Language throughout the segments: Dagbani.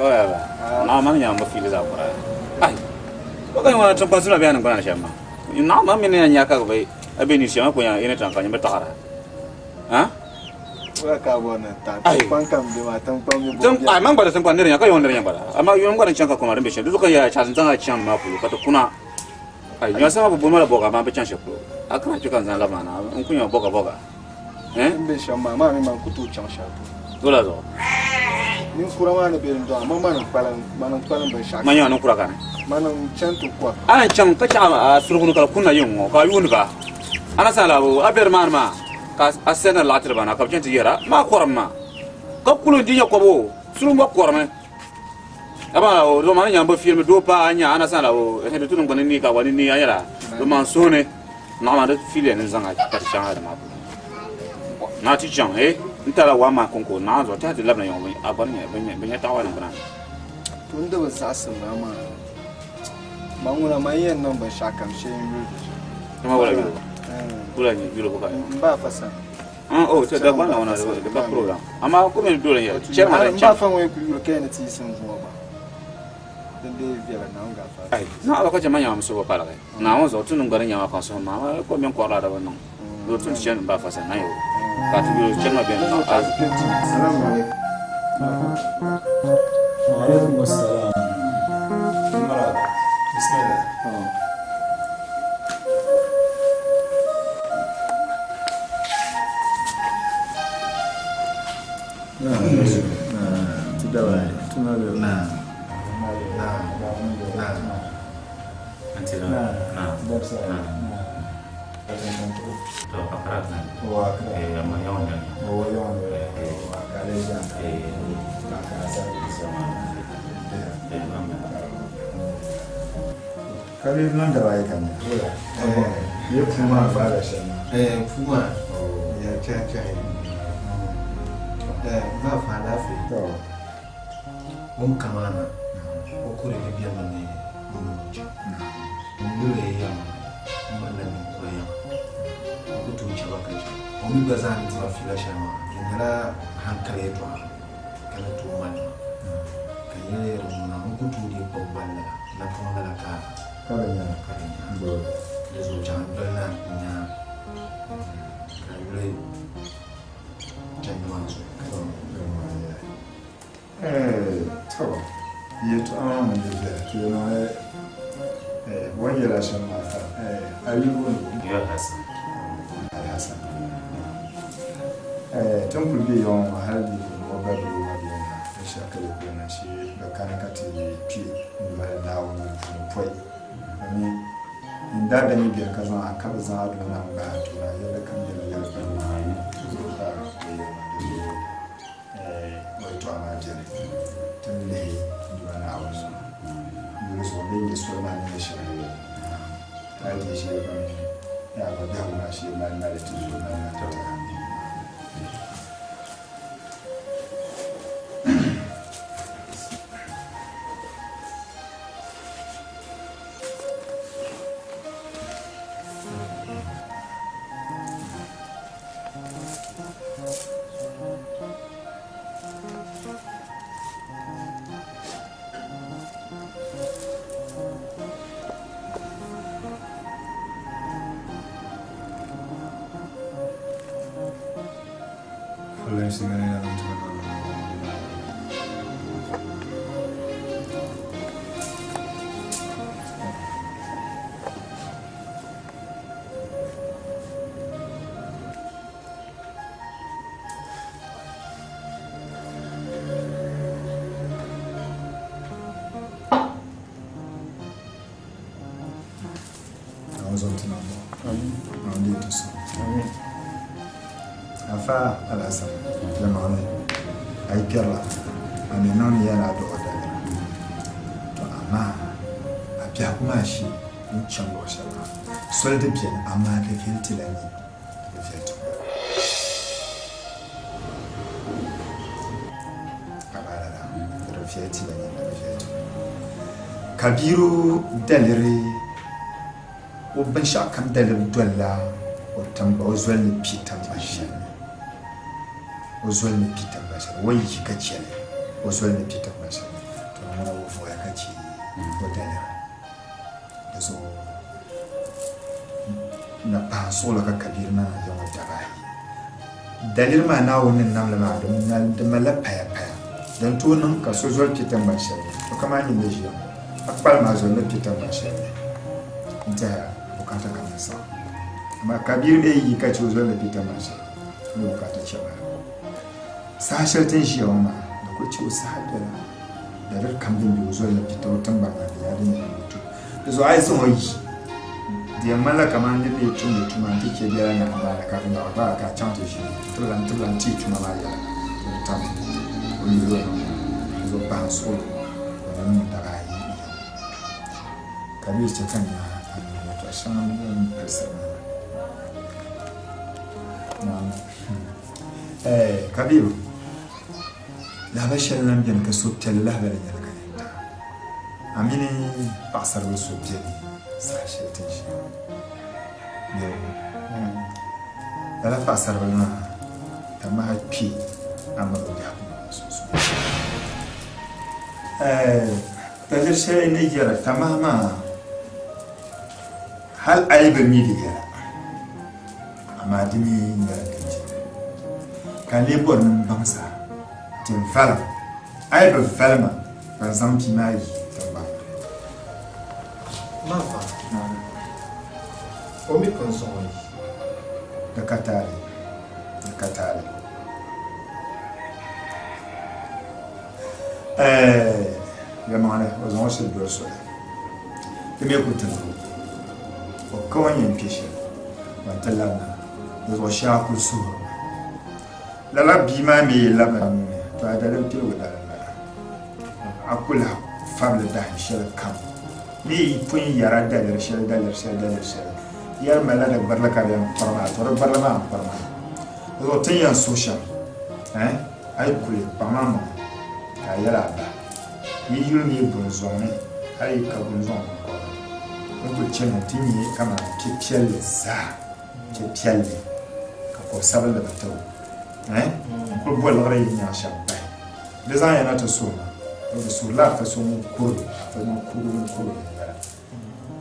Naɣ mani nyɛla m fiili zaa kura. Ai, ko ka ŋɔna tiŋkpansi la bɛ ni gbana shɛm maa. Naɣ man mini ya nya ka bɛ a bɛ ni shɛm ko nya ina tan ka nyɛ bɛ taɣara. Ha? Wala ka bɔ ni ta tiŋkpaŋ kam bɛ maa tiŋkpaŋ mi bɔ. Ai man gba tiŋkpaŋ niri nya ka yɔn niri nya bala. Amma yɔn gba ni chaŋ ka koma din bɛ shɛm. Di zuɣu ka ya chaɣ zaŋ a chaŋ maa polo ka ti kuna. Ai nyɔ sama bɛ boli ma la bɔga amaa bɛ chaŋ shɛli polo. A kana kpɛ ka n zaŋ labi maa na n ku nya bɔga bɔga. N be shɛm maa, maa mi man ku tooi chaŋ shɛli polo. Wula zuɣu? Ninkura maa ni be n dɔɣi ma, mani n-kpalim, mani n-kpalim binshɛɣu. Man nyɛla ninkura kani. Mani n-chani ti kɔri. A ni chaŋ ka chaɣ a surugu ni ka di kunna yiŋ ŋɔ, ka a yuuni ba. A na saha la a be nimaani maa ka a sɛndiri laɣ tiri ba na ka bɛ chani ti yihir a. Maa kɔrim maa, ka kuli n-di nya kɔbu o, surugu gba kɔrimi. Amaa o zuɣu maa ni nya m-bi fiilimi doo paai a nya a na saha la o, ɛhɛ di tu niŋ gba ni nii ka a gba ni nii a nyɛla bɛ maŋ suhu ni. Naɣ maa di fiiliya ni zaŋ a kpari chaŋ a di maa polo. Naa ti chaŋ, eh, n tala waa maa kɔŋko naa zuɣu tɛha ti labina yiŋɔ a gba ni nya bɛ nya taɣiwa niŋ bina. To n di bi zaɣisi ma amaa man ŋuna man yɛn niŋ binshɛɣu kam shee n yuli di zuɣu. Ti ma wula yulibu? Wula nyɛ yulibu ka? M ba afa sani. Oh, to Dagbaŋ na ŋuna di ba program. Amaa ko mini doli n-yɛli, chɛri ma din M chaŋ. ba afa ŋɔ yi kuli yuli ka yɛn ni ti yiɣisi n zuŋɔ gba din dii viɛla Naawuni gaafara. Ai, naɣila ka chɛ ma nyama mi suhu bi paligi. Naawuni zuɣu ti ni gba di nyama ka n suhu maa maa ko mini kɔrila di bi niŋ. Doo ti ni chani m ba afa sani na yo ka ti yuli chani ma beni niŋ a. Waalaikum assalam. Marhaba. Bismillah. Ka di niŋ daba ayi ka nya. Ye puu maa gbaala shɛli maa. Eh, puu maa. Ya cha cha. Eh, ma fa alaafee. To. O kamaana o kurigi bɛmi ni n yuli yɛm ŋmanila ninkura yɛm n ku tooi chɛ ba ka chɛ. O mi gba zaa ni di ba fiila shɛli maa di nyɛla hankali yɛltɔɣa ka ni tooi mali ma ka n yɛli yɛri ŋuna n ku tooi dii kpuɣi gbali lala napɔŋ lala ka Ka di nya. Ka di nya. Di zuɣu chaŋ doli na n-nya ka yuli chandi maa zuɣu. To, yɛltɔɣa maa mini di viɛla, ti yɛn niŋli o ni yɛla shɛm maa ka a yuli booni bo? Yo Hassan. Alhassan. Ti ni kuli be ya ŋɔ maa hali di o ba doo ma bɛ na binshɛɣu ka bɛ kuli niŋ shee bɛ kani ka ti kpe n-doli Naawuni yuli puuni pɔi. Domin nyin daadam yi beni ka zaŋ a ka bɛ zaŋ a Duuma Naawuni bahi a tooni, a yɛlli kam nyɛla yɛli palli. Di zuɣu ka bɛ yɛli maa, di zuɣu o yɛtɔɣa maa beni ti ni lihi Duuma Naawuni zuɣu yuli zuɣu bee n-nyɛ soli maa ni nyɛ shɛli ka a deei ʒiya gba mini a gba biɛhigu maa shee mali mali ti zuɣu mali mali ti tɛha. Afa Alhassan yɛlimaŋli a yi kpɛrila a ni niŋ ni yɛla a duɣi daliri to amaa a biɛhigu maa shee n chaŋ luɣ shɛli maa soli di beni amaa di viɛli ti la nini di viɛli ti amaa lala di viɛli ti la nini di viɛli ti Kabiru daliri o binshɛɣu kam daliri dolila o tiŋgbani o zoli ni kpi tiŋgbani shɛli ni o zoli ni kpi tiŋgbani shɛli ni o yi ka chɛli o zoli ni kpi tiŋgbani shɛli ni. ŋuna bi voya ka chɛ o daliri. Di zuɣu na pahi suɣulo ka Kabiru maa ya ŋɔ daba ayi. Daliri maa Naawuni ni nam li maa di malila paya paya. Din tooi niŋ ka so zoli kpe tiŋgbani shɛli ni, to kamani nyini ni ʒiya ŋɔ, a kpalim a zoli ni kpe tiŋgbani shɛli ni n-tɛhi a bukaata kam ni saɣim. Amaa Kabiru mi yi ka chɛ o zoli ni kpe tiŋgbani shɛli ni bukaata chɛmi a. Saha shɛli ti ni ʒiya ŋɔ maa, di kul chɛ o saha biɛla. Daliri kam din be o zoli ni kpe o tiŋgbani maa ni nyɛla din yɛn niŋ o tumo. Di zuɣu a yi zaŋ o yi, di yɛn ŋmanila kaman nir ni yi tumdi tuma nti chɛ biɛla ni amaana ka di nyaɣi gbaai ka a chaŋ ti ʒini nti lan teei tuma maa yɛla ka di tam o yuli o niŋ maa. Di zuɣu pahi n-suɣil o ka o niŋ daba ayi yɛm. Ka bɛ chɛ ka n nya a ni yɛtɔɣ shɛŋa din pilisiri ma maa. Naam. Kabiru, lahibali shɛli lan beni ka suhupiɛlli lahibali n-nyɛ li ka yɛn ti a. A mini paɣisaribila so beni saha shɛli ti ni ʒiya ŋɔ. Niriba, lala paɣisaribila maa tamaha kpe a miri o biɛhigu maa sunsuuni. Daliri shɛli n ni yɛra tamaha maa hal a yi bi mi di yɛla. Amaa di mi nyɛla din chɛ ka n lee bɔri ni m baŋ sa ti n valim. A yi bi vali ma, ka n zaŋ bia maa yi tiŋgbani ni. Man fa, o mi pun zaŋ o yi. Di ka taali, di ka taali. Ɛɛh, yɛlimaŋli, o zaŋ o shiri doli soli. Ti mi ku tiligi o. O ka o ni yɛn kpe shɛli, ban ti labina, di zuɣu shee a kuli suhirimi. Lala bia maa mi yi labina nuu ni, to a daliri piligu dali m-bala. A ku lahi fabili dahin shɛli kam. Ni yi pun yɛra daliri shɛli, daliri shɛli, daliri shɛli, yɛri malila di gbirili ka di yɛn kpiri maa, to di gbirili maa n-kpiri maa. Di zuɣu ti ni yɛn suhi shɛm, eh, a yi kuli kpaŋ a maŋa ka a yɛli a ba, Yi yuli mi bunzɔŋ ni, hal yi ka bunzɔŋ biŋkɔbiri ni kul chani nti nya kaman piɛ piɛlli zaa, piɛ piɛlli ka kɔb sabinli bi tir o. N-kul bo liɣiri yi nyaŋ shɛm pahi. Di zaŋ ya na ti suhi ma, bɛ bi suhirila afa so ŋun kuri afa ŋun kurigu mini kurigu binyɛra.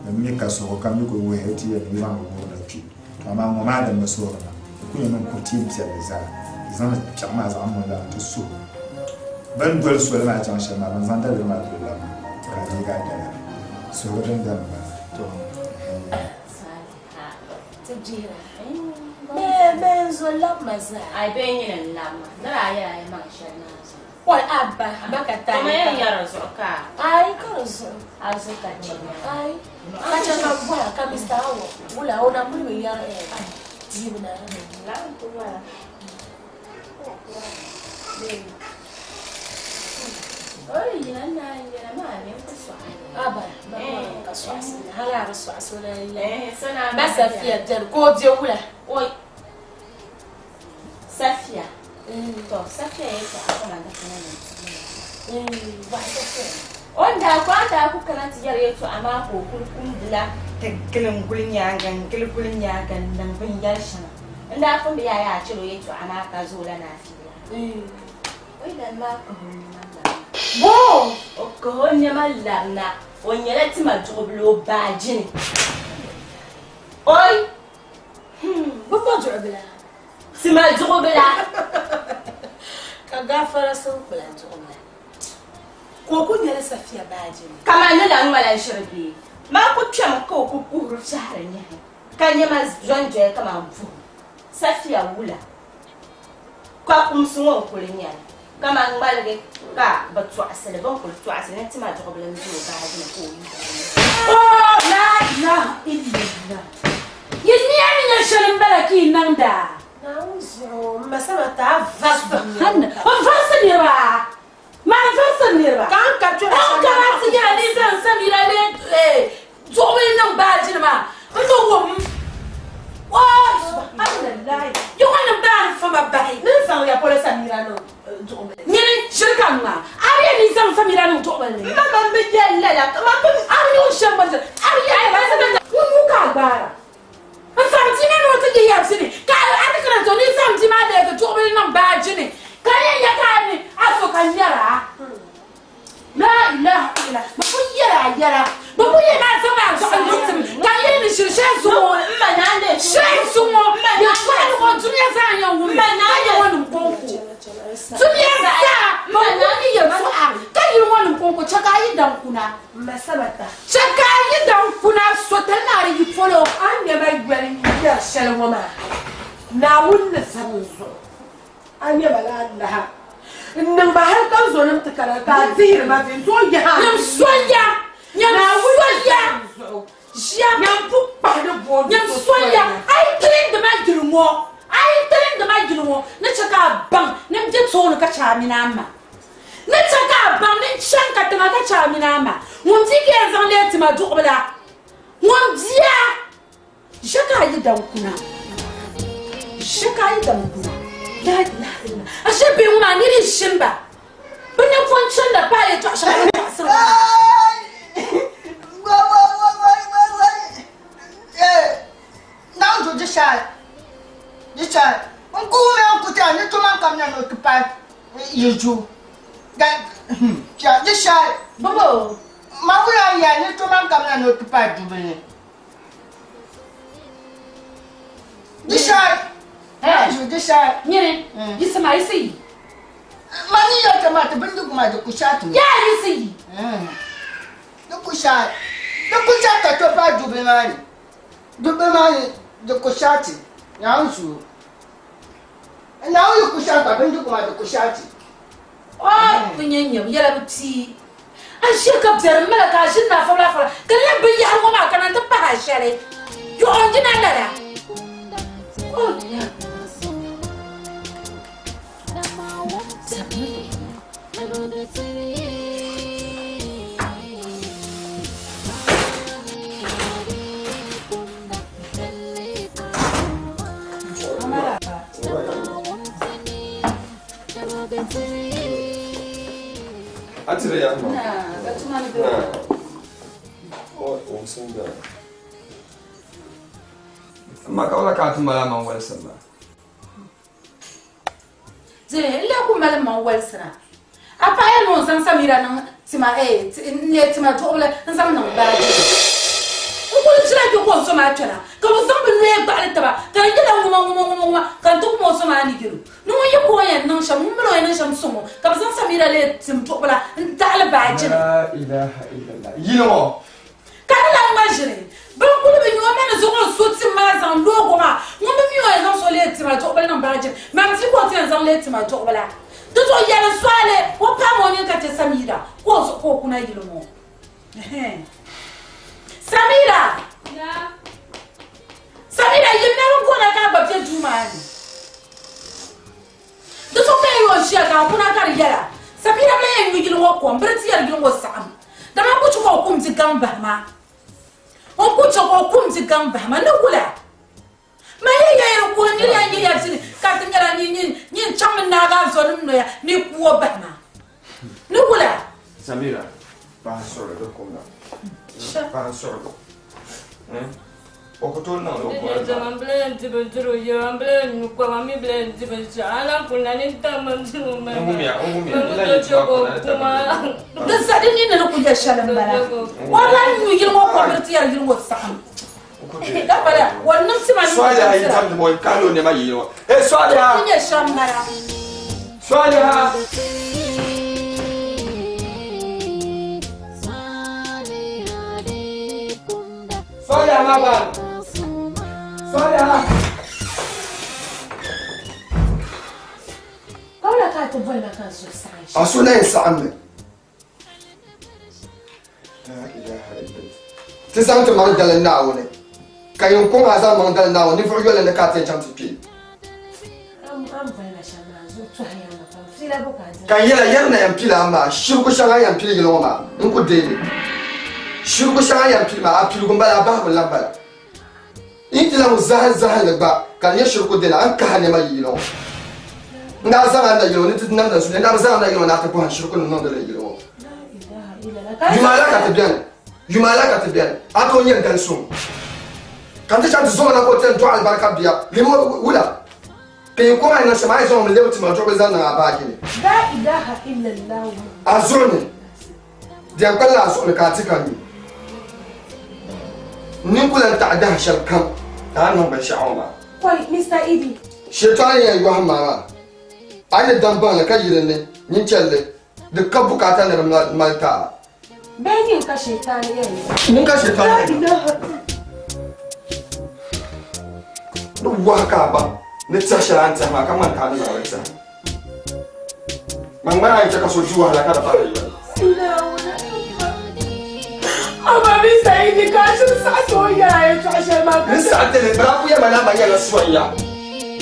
Bɛ mi ka suhigu kam yi kul wuhiya ti yɛn ni yi zaŋ li wuhiri la kpi. To amaa ŋɔ maa din bi suhiri ma, di ku nyɛ ni n kuri teem piɛlli zaa, di zaŋ piɛɣu maa zaŋ moli la nti suhi bɛ ni doli soli maa chaŋ shɛm maa, bɛn zaŋ daliri maa doli la maa, ka a deegi a daliri. Suhigu din beni m-bala. Oi Abba, ba ka taali Kama yɛn pam. yɛri zuɣu ka Ai, ka di zuɣu. a zuɣu ka chɛ maa. Ai, ka chɛ ka bɔra ka Mister Awo wula o na muli bi yɛri eh, yibu na. Lala n-ti bɔra. O di yina n naan yɛla maa bɛ n-ku sɔɣi ni. Abba, ba bɔra ka sɔɣisi ni, hali a bi sɔɣisi o na yɛli. Eh, so naan Ba Safiya bɛni ka o be wula. Oi. Safiya. To, Safiya yɛltɔɣa ka man kana ni O ni daa ku a daa ku kana ti yɛri yɛltɔɣa maa ka o kuli kumdila ti gili n-guli nyaaŋa n-gili guli nyaaŋa n-niŋ binyɛr shɛŋa. N daa pun bi yaai a chɛl o yɛltɔɣa maa ka zo o la ni afiila. O yidana maa kahi o nɛma labina. Bɔ? O kahi o nɛma labina. O nyɛla tima duɣubila o baaji ni. Oi! Bɛ bɔ duɣubila. Tima duɣubila. Ka gaafara so kpila duɣubila. Ka o ku nyɛla safiya baaji ni. Kaman ni lan ŋmala ʒiri bee? Maa ku kpɛmi ka o ku kuhiri fiɛhiri nyahi, ka nɛma zɔndoya kaman buɣim. Safiya wula ka kumsi ŋɔ n-kuli nyɛli. Kaman ŋmaligi ka bɛ tɔɣisi li, bɛ ni kuli tɔɣisi ni tima duɣubila n-do o baaji ni ka o yi Oh, la ilaha illallah. Yi niya ni nya shɛli m-bala ka yi niŋda. Naawuni zuɣu, m ma Samata, a varisi Subhana. N varisi niriba. Maa n varisi niriba. Ka n ka kpɛma N karati nyɛla ni zaŋ Samira lee duɣubili niŋ baaji ni maa. N ti wum. Oh, subhanallah. Yi ŋɔ nim daa n fama bahi. Ni n zaŋ ya polo Samira niŋ duɣubili. Nyini shiri ka ŋmaa. A bi yɛn ni zaŋ Samira niŋ duɣubili ni. M ma man bi yɛli lala. Ka man bi. A bi niŋ shɛm gba zaa. A bi yɛli lala. Ŋun nuu ka a gbaara. N zaŋ bia maa ni o ti yihi ya zini, ka a ti kana to ni zaŋ bia maa leegi duɣubili niŋ baaji ni, ka yɛn ya ka a ni a so ka ŋmɛra. La ilaha. kuna. M ma Sabata. Chɛ ka a yidan kuna sotali ni a di yi polo. A ni nya ma yoli n-yɛri shɛli ŋɔ maa, Naawuni ni zabi n zuɣu. A nya ma la alaha n-niŋ ma hal ka n zonim ti kana ka a dihiri ma bɛ n-tooi yahi a Nyam soya! Nyam soya! Ʒiya! Nyam pukpahi ni booni Nyam so soya! soya. A yi tilindi ma yili ŋɔ, a yi tilindi ma yili ŋɔ, ni chɛ ka a baŋ ni m be tooni ka chɛ a mini a ma. Ni chɛ ka a baŋ ni n chani katiŋa ka chɛ a mini a ma. Ŋun bia ka yɛn zaŋ leei tima duɣibila. Ŋun bia! Ʒe ka a yi daŋ kuna. Ʒe ka a yi daŋ kuna. La ilaha illallah. Ashe bihi ŋɔ maa niri yi shini ba. Bɛ ni pun chani la paai yɛtɔɣ shɛŋa bɛ ni tɔɣisiri maa. Naanzu di shɛli di shɛli n kuhimi n ku ti ni tuma kam na ni o ti paai yi zu di shɛli Bɔbɔ. Ma wula n yɛli ni tuma kam na ni o ti paai dubili ni. Di shɛli naanzu di shɛli. Nyini yiɣisima yiɣisi yi. Ma ni yɛli ti maa ti bindirigu maa di ku shɛli ti. Yaa yiɣisi yi. Di ku shɛli di ku shɛli ka to paai dubili maa ni dubili maa ni di ku shɛli ti naanzu Naawuni yi ku shɛli ka bindirigu maa di ku shɛli ti. O ku nyɛ nyɛbu yɛla bi pii. A ʒiya ka biɛrim mali ka a ʒini ni a fabila a fabila ka lɛbi binyahari ŋɔ maa ka na ti pahi a shɛli. Yɔɣɔ n-yina lala. O ya. A tiri ya ma. O wumsim bɛla. Ma ka wala ka a ti mali a maŋ walisiri la? Dini n lee ku mali m maŋ walisira. A paɣa ya ni o zaŋ Samira niŋ tima eh n lee tima duɣubili n zaŋ niŋ baaji ni. N kuli ʒila kpe ka o zo maa kpɛna ka bɛ zaŋ bɛ noya gbaɣili taba ka di nyɛla ŋuma ŋuma ŋuma ŋuma ka n ti kum o zo maa ni yɛl o ni ŋun yi ku o yɛn niŋ shɛm ŋun mini o yɛn niŋ shɛm sɔŋ o ka bɛ zaŋ Samira lee tim duɣubila n taɣili baaji ni. La ilaha illallah. Yili ŋɔ. Ka di lan ŋma ʒiri bɛn kuli bi nya o ma ni zaŋ o so tim maa zaŋ loog o maa, ŋun bi mi o yɛn zaŋ so leei tima duɣubila niŋ baaji ni, mam ti ka o ti yɛn zaŋ leei tima duɣubila. Di zuɣu yɛli Sɔale o paam o nini ka chɛ Samira ka o zuɣu ka o kuna yili ŋɔ. Samira! Samira, yimina bɛ booni a ka a gba be duu maa ni. Di zuɣu ka yi o ʒiya ka a kuna ka di yɛla, Samira bi lahi yɛn nyu yili ŋɔ kom, biri ti yɛli yili ŋɔ saɣim. Dama n ku chɛ ka o kum di gaŋ bahi ma. O ku chɛ ka o kum di gaŋ bahi ma ni wula? Man yi ya yɛli kuhi niri ya nyiriya dini ka di nyɛla nyin chaŋmi naagi a zɔnim noya ni yi ku o bahi ma ni wula? Samira, paɣa suɣili di kumda. Paɣa suɣili. O ku tooi niŋdi o bɔri maa. M bila yɛn di bindirigu yɛma, m bila yɛn nyu kom, a mi bila yɛn di binshɛɣu. A lahi kuli na nintam bindirigu mali ma. N wumiya, n wumiya. N ku tooi chɛ ka o kuma. Di za di nini ni ku yɛ shɛli m-bala. O lahi nyu yili ŋɔ kom biri ti yɛri yili ŋɔ saɣim. Ka bala, o niŋ tima ni Sɔliha yi tam o kahi o nɛma yi ŋɔ. Hey Sɔliha! Di nyɛ shɛm m-bala. Sɔliha! Sɔliha ma ban. Sɔliha! Ka wula ka a ti boli ma ka n suhu saɣim shɛm? A suhu na yɛn saɣimmi. La ilaha illallah. Ti zaŋ ti maŋ dali Naawuni, ka yin kɔŋ a zaŋ maŋ dali Naawuni ninvuɣ yoli ni ka a ti yɛn chaŋ ti kpe. Ka n yɛla yɛri na yɛn pili a maa, shirigu shɛŋa yɛn pili yili ŋɔ maa, n ku deei li. Shirigu shɛŋa yɛn pili maa, a piligu m-bala, a bahigu n-lan bala. N yi ti lan zahim zahimli gba, ka di nyɛ shiriku dini, a ni kahi a nɛma yi yili ŋɔ. N daa zaŋ a na yili ŋɔ ni ti ti namda zuliya, n daa bi zaŋ a na yili ŋɔ ni a ti bɔhim shirikunim niŋdi li yili ŋɔ. Yuma ala ka ti beni, yuma ala ka ti beni, a tooi nyɛ dali suŋ. Ka n ti chaŋ ti zaŋ o na ka o ti yɛn dɔɣi alibarika bia, limi wula? Ka yin kom a ni niŋ shɛm, a yi zaŋ o mi lebi ti ma duɣibu zaŋ niŋ a baaji ni. A zuɣu ni, di yɛn kpalila a zuɣu ni ka a ti ka nyu. N nini ku lan taɣi dahin shɛli kam ka a ni niŋ binshɛɣu ŋɔ maa. Shɛtɔɣu ni yɛn yɔhim ma maa, a ni daŋ baŋ li ka yi di ni, nyin chɛli li, di ka bukaata ni di mali ti a. Bee nyin ka Shetani yɛn yɛli? Ŋun ka Shetani yɛn yɛli? Ni wahi ka a baŋ ni tɛhi shɛli a ni tɛhi maa ka ŋmani ka a ni zaŋ li tɛhi. Man ŋmani a yi chɛ ka so di wahala ka di pahi yi. Ama mi Saidi ka a shiri saɣi ti o yɛli a yɛltɔɣa shɛli maa ka N saɣi ti li, bɛ daa kuli yɛli ma ni a ma nyɛla sonya.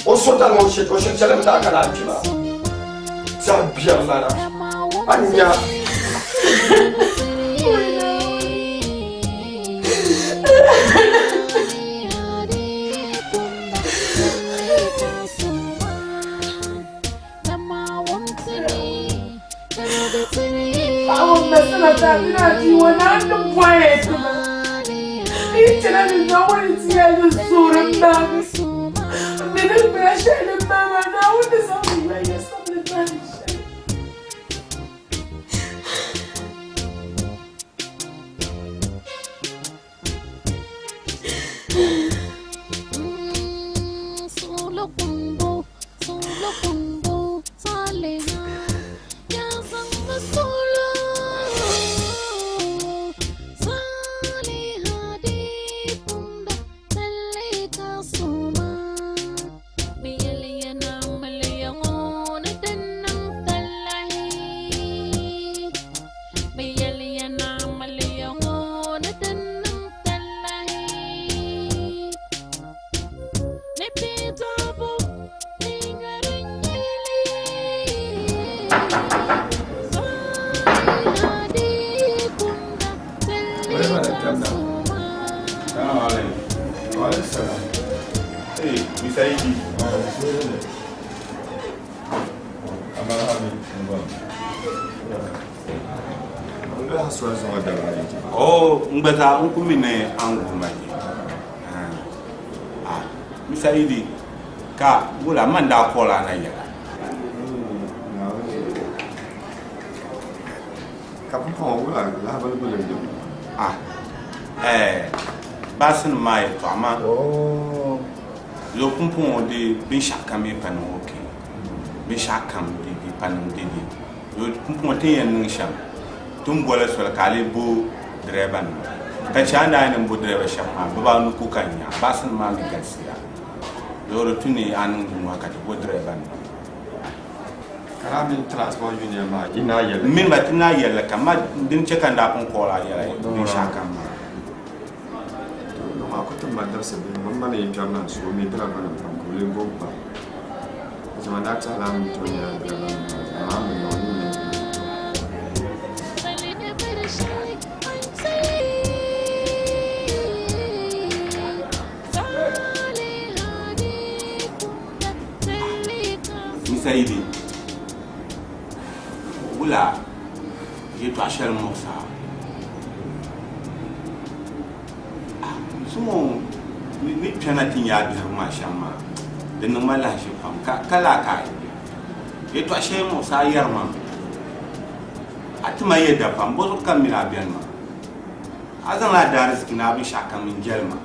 O sotali ŋɔ o shiri chɛlimi ti a kana a kpi maa. Tɛhi biɛri lana. A nya. Oh, n gba zaa n ku mi ni a ni guhi ma je. Ah, Mr. Idi, ka wula man daa kɔɔla na yɛla. Ka pumpɔŋɔ wula lahabali bili n bɛ. Ah, eh, baasi nim maa yɛltɔɣa maa. Zo pumpɔŋɔ di binshɛɣu kam yi pa niŋ okay. Binshɛɣu kam di di pa niŋ dede. Zo pumpɔŋɔ ti ni yɛn niŋ shɛm, ti ni boli soli ka a lee bo dirɛba nima. Ka chɛ a ni daa yɛn bo dirɛba shɛba maa, bibaanu ku ka n nya. Baasi nim maa mi galisiya. Zo di tu ni a niŋ nimmohi ka ti bo dirɛba nima. Kana mini transport union maa, yi naa yɛlli. M mini ba ti naa yɛlli kam. Ma din chɛ ka n daa pun kɔɔla a yɛla binshɛɣu kam maa. To, maa ku ti ma dabisi bihi, ŋun ma ni yi kpɛri na n-su o mi dirɛba nim pam ka o lee bo m-pa. Ka chɛ ma daa tɛhila a mi tooi nyɛla dirɛba nim maa zaa, amaa a mi niŋ o ni nyɛ. Mr. Idi, wula yɛltɔɣa shɛli muɣisa zuŋɔ ni kpɛna ti nya a biɛhigu maa shɛm maa di niŋ ma lahiʒi pam ka laa ka a yi yɛltɔɣa shɛli muɣisa a yɛri ma a ti ma yɛda pam bɔzuɣu ka m mini a bɛni maa a zaŋla a daariziki ni a binshɛɣu kam n jɛli ma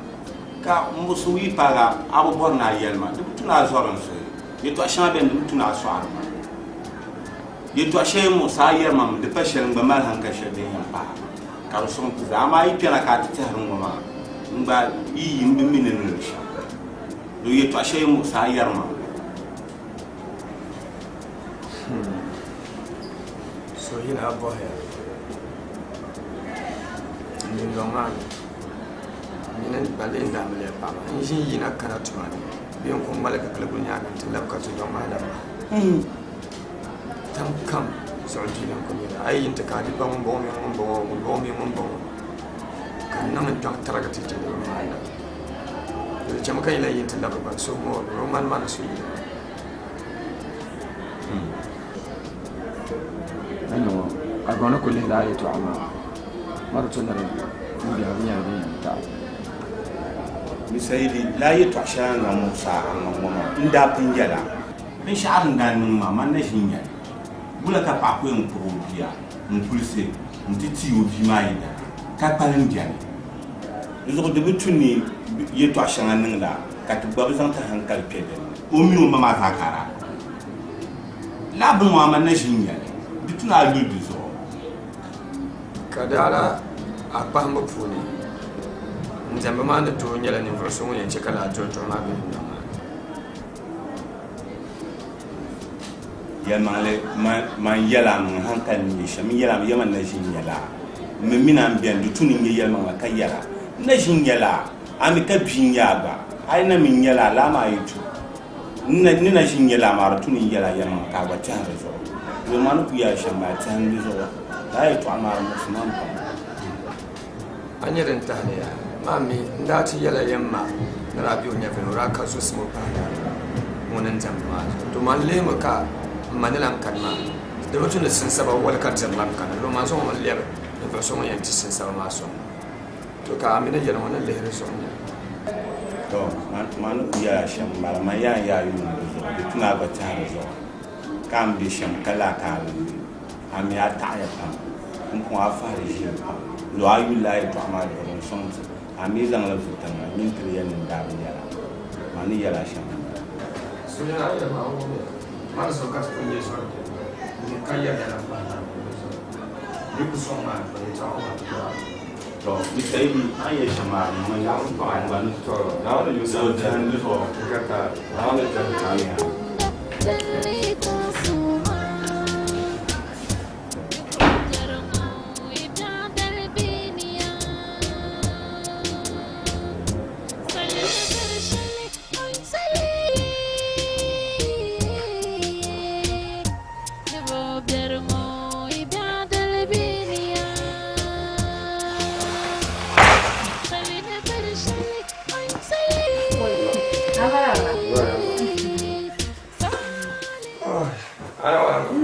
ka muɣisigu yi paagi a bi bɔri ni a yɛli ma di bi tu ni a zɔri n suhi yɛltɔɣa shɛŋa bɛni di bi tu ni a sɔɣiri ma yɛltɔɣa shɛli muɣisa a yɛri ma mi di pa shɛli n gba mali hankali shɛli din yɛn pahi ka di sɔŋ ti zaa amaa yi kpɛna ka a ti tɛhiri ŋɔ maa n gba yi yi m bi mi ni ni di shɛm do yɛltɔɣa shɛli muɣisa a yɛri ma. So yi na bɔhiya n dundɔŋ maa ni nyini gba lee n-daa mali ya paɣa maa n ʒi n yina kana tuma ni bee n ku ŋmaligi kiligu nyaaŋa nti labi ka dundɔŋ maa labi ma. Tam kam zuɣu dii n ku nyɛli a yi yi nti ka a di ba ŋun bɔŋɔ mini ŋun bɔŋɔ ŋun bɔŋɔ mini ŋun bɔŋɔ ka n niŋ n kpiɔŋ tarigi ti je ni bɛ maai labi. Di chɛmi ka yi lahi yi nti labi gba n suhu ŋɔ di bi ŋmani ma ni so yili maa. Agɔŋ ni kuli lihila a yɛltɔɣa maa, ma di tu ni di n biɛhigu nyɛla din yɛn taɣi. Mr. Idi, lala yɛltɔɣa shɛli a ni zaŋ muɣisi a ŋɔ maa, n daa pun yɛla. Binshɛɣu din daa niŋ maa, man na ʒi n-nyɛli. Wula ka paɣa ku yɛn kpuɣi o bia n-kulisi nti ti o bia maa yidana ka kpalim beni? Di zuɣu di bi tu ni yɛltɔɣa shɛŋa niŋda ka ti gba bi zaŋ ti hankali kpe din ni. O mini o ma maa zaa ka a daa kpuɣi. Lala bini ŋɔ a man na ʒi n-nyɛli. Di tu ni a yuli di zuɣu. Ka daa la a kpahimbu puuni, n diɛmbu maa ni tooi nyɛla ninvuɣ so ŋun yɛn chɛ ka lala duɣiduɣi maa be dundoŋ maa ni. Yɛlimaŋli, man yɛl a mi haŋkali ni nyɛ shɛm. N yɛl a mi, yɛma n na ʒi n-nyɛ laa. M mi mini a m-beni, di tu ni n nya yɛlimaŋli ka yɛl a. N na ʒi n-nyɛ laa, a mi ka bia n-nyɛ a gba. A yi na mi n-nyɛ laa, laa maa yi tu. N ni na ʒi n-nyɛ laa maa, di tu ni n yɛl a yɛlimaŋli ka a gba tɛhi di zuɣu. Doo maa ni kul yɛl a shɛm maa, tɛhim di zuɣu. Lala yɛtɔɣa maa di muɣisi ma pam. A nya din tahi li yaa? Maa mi, n daa ti yɛla yɛm maa ni daa be o nyɛvili ni, o daa ka zusim o pahi daa ŋuni n-diɛmdi maa zuɣu. To man lihimi ka m ma ni lan kani maa, di bi tu ni sinsaba wali ka diri lan kana, lo man zaŋ o lɛbi ninvuɣ so ŋun yɛn ti sinsaba maa sɔŋ ma. To ka a mi ni yɛli ŋɔ ni lihiri zuɣu nya. To, man ni kul yɛl a shɛm m-bala, man yaa n-yaa yuuni di zuɣu, di tu ni a gba tɛhi di zuɣu, ka a ni be shɛm ka lahi ka a bi be. A mi a taɣiya pam, m-puŋ a fahiri ʒiya pam. Lo a yuli a yɛtɔɣa maa duɣiri n-sɔŋ ti. A mi zaŋla zutaŋa mini ti di yɛli ni n daa bi yɛl a. Man ni yɛl a shɛm m-bala. Suliya a yɛli maa wuhiya, Mani zuɣu ka ti pun nyɛ zɔri biɛri, ka yɛliya lan pahi Naawuni zuɣu. Di ku sɔŋ ma a yɛtɔɣa ŋɔ maa duɣira. Tɔ, Mr. Ibi, a ni yɛli shɛm maa di niŋ ma yaɣi pam. N gba ni zo tɛhim di zuɣu. Amina.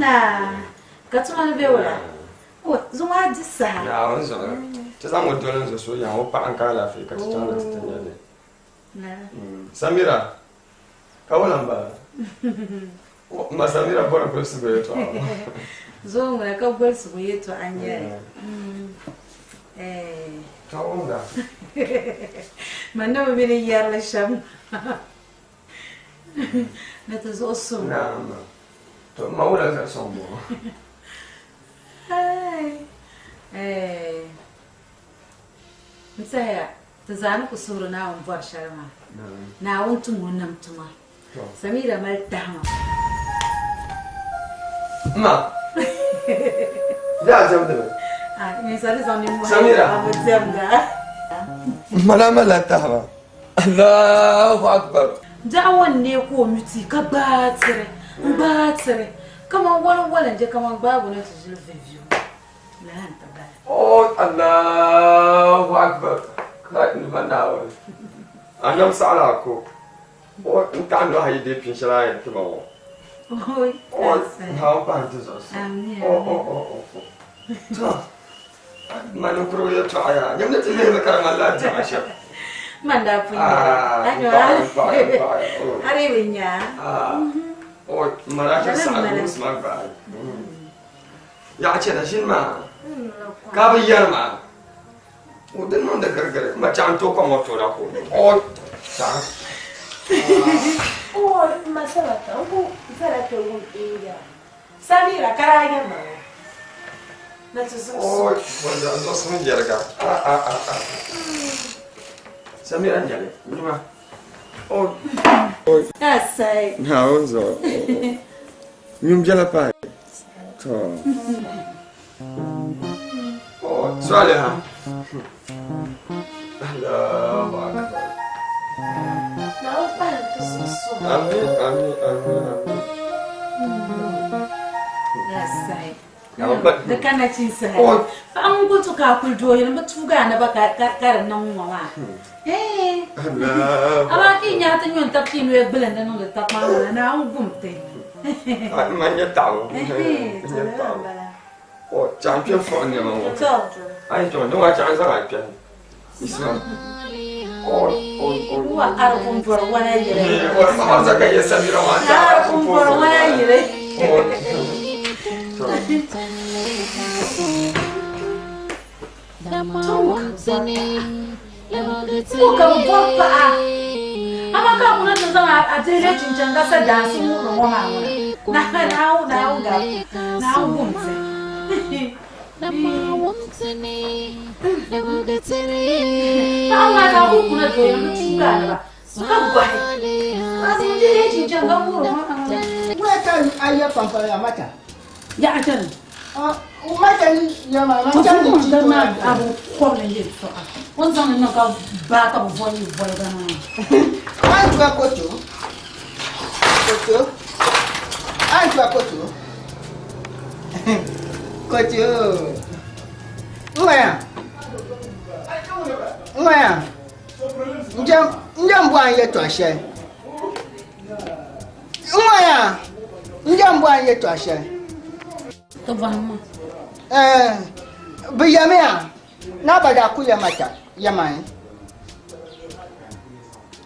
Na, ka tuma ni be wula? O, zuŋɔ a di saha. Naawuni zuɣu. Ti zaŋ o doli n zo so yaŋ o paɣa n ka alaafee ka ti chaŋ ni ti ti nya li. Samira, ka wula m-bala? Ma Samira bɔri golisigu yɛltɔɣa. Zuŋɔ ŋuna ka golisigu yɛltɔɣa n-nyɛ li. Ka wumda. Man ni bi mi ni yɛri li shɛm. Ni ti zuɣu sum. Naam. To ma wula ka sɔŋ bɔ. N tɛhiya ti zaa ni ku suhiri Naawuni bɔri shɛli maa. Naawuni tum o nam tuma. Samira mali tahima. Ma. Yaa diɛmdi mi. Ah, ninsali zaŋ nimmohi Samira. a bi diɛmda. Mana malila tahima. Allahu akbar. Biɛɣu ŋɔ n-neei ka o nyu tia ka gbaai tiri, n-gbaai tiri kaman wali wali n-je kaman gbaabu ni ti ʒili viviu lala n-ti bala. Oh Allahu akbar. Kai n Duuma Naawuni. A nam saɣila a ko. O n taɣi nɔhi yi deei pin shɛli a yɛn ti ma ŋɔ. Oi, O Naawuni pahi ti zuɣu so. Amin. O o o o o. To ma ninkurigu yɛltɔɣa yaa. Nyam ni ti lihimi ka di ŋmanila a diɛma shɛm. Man daa pun Ah, nyɛla. n paɣiya, n paɣiya, n paɣiya. Oh. A dii bi nya. Ah. O ma daa chɛ Lala saɣi m-bala. guusi maa gbaai. Yaɣa chana ʒini maa ka a bi yɛri maa. O di niŋdi girigiri ma chaŋ n-tooi kom ŋɔ tooi na ka o nyu. O chaŋ. O ma sabata n ku zala kpe wum India. Samira ka daa yɛri ma ŋɔ na ti zuɣusu. O wanda n zuɣusu n yɛriga. Ah ah ah ah. Samira nyɛli nyuma. O. Asai. Naawuni zuɣu. Nyum biɛla pahi. To. Oh, Saliha. Allahu akbar. Amin, amin, amin, amin. Di ka nachinsi hali. Paɣa ŋun kuli tu ka a kuli doo yini bi tuugi a naba ka di niŋ ŋɔ maa. Amaa ka yi nyaɣi ti nyo n-tabi ka yi noya gbilindi niŋdi takpaŋ ŋɔ na, Naawuni gum ti. Ma nyɛ taɣibu. Nyɛ taɣibu. O chaŋ kpɛ fuɣi nɛma ŋɔ. A yi chaŋ, ni wa chaŋ zaŋ a kpɛhi. Isma. Wa arikun bɔri wana yili. Wa zaka yɛ samira wa. Arikun bɔri wana yili. Ko ka bi bɔri paɣa amaa ka a kuna ti zaŋ a dihili chinchini ka sa daansi ŋuhiri ŋɔ maa ŋuna Naawuni Naawuni gum ti. Paɣa maa daa ku kuna doya ni tuuga a naba ka gɔhi. Wula ka a yɛ pampala mata? Yaɣa chani. Mata ni yɛ maa, man chani ni chi maa a bi kɔbili n yɛli tɔɣa. O ni zaŋ li niŋ ka baa ka bi vɔri yi vɔliga maa. An tua koto. Koto. An tua koto. Koto. Ŋmaya. Ŋmaya. N jɛm bɔhi n yɛtɔɣa shɛli. Ŋmaya. N jɛm bɔhi n yɛtɔɣa shɛli. Ti bɔhim ma. Bɛ yɛmiya ni a ba daa ku ya mata yɛmani.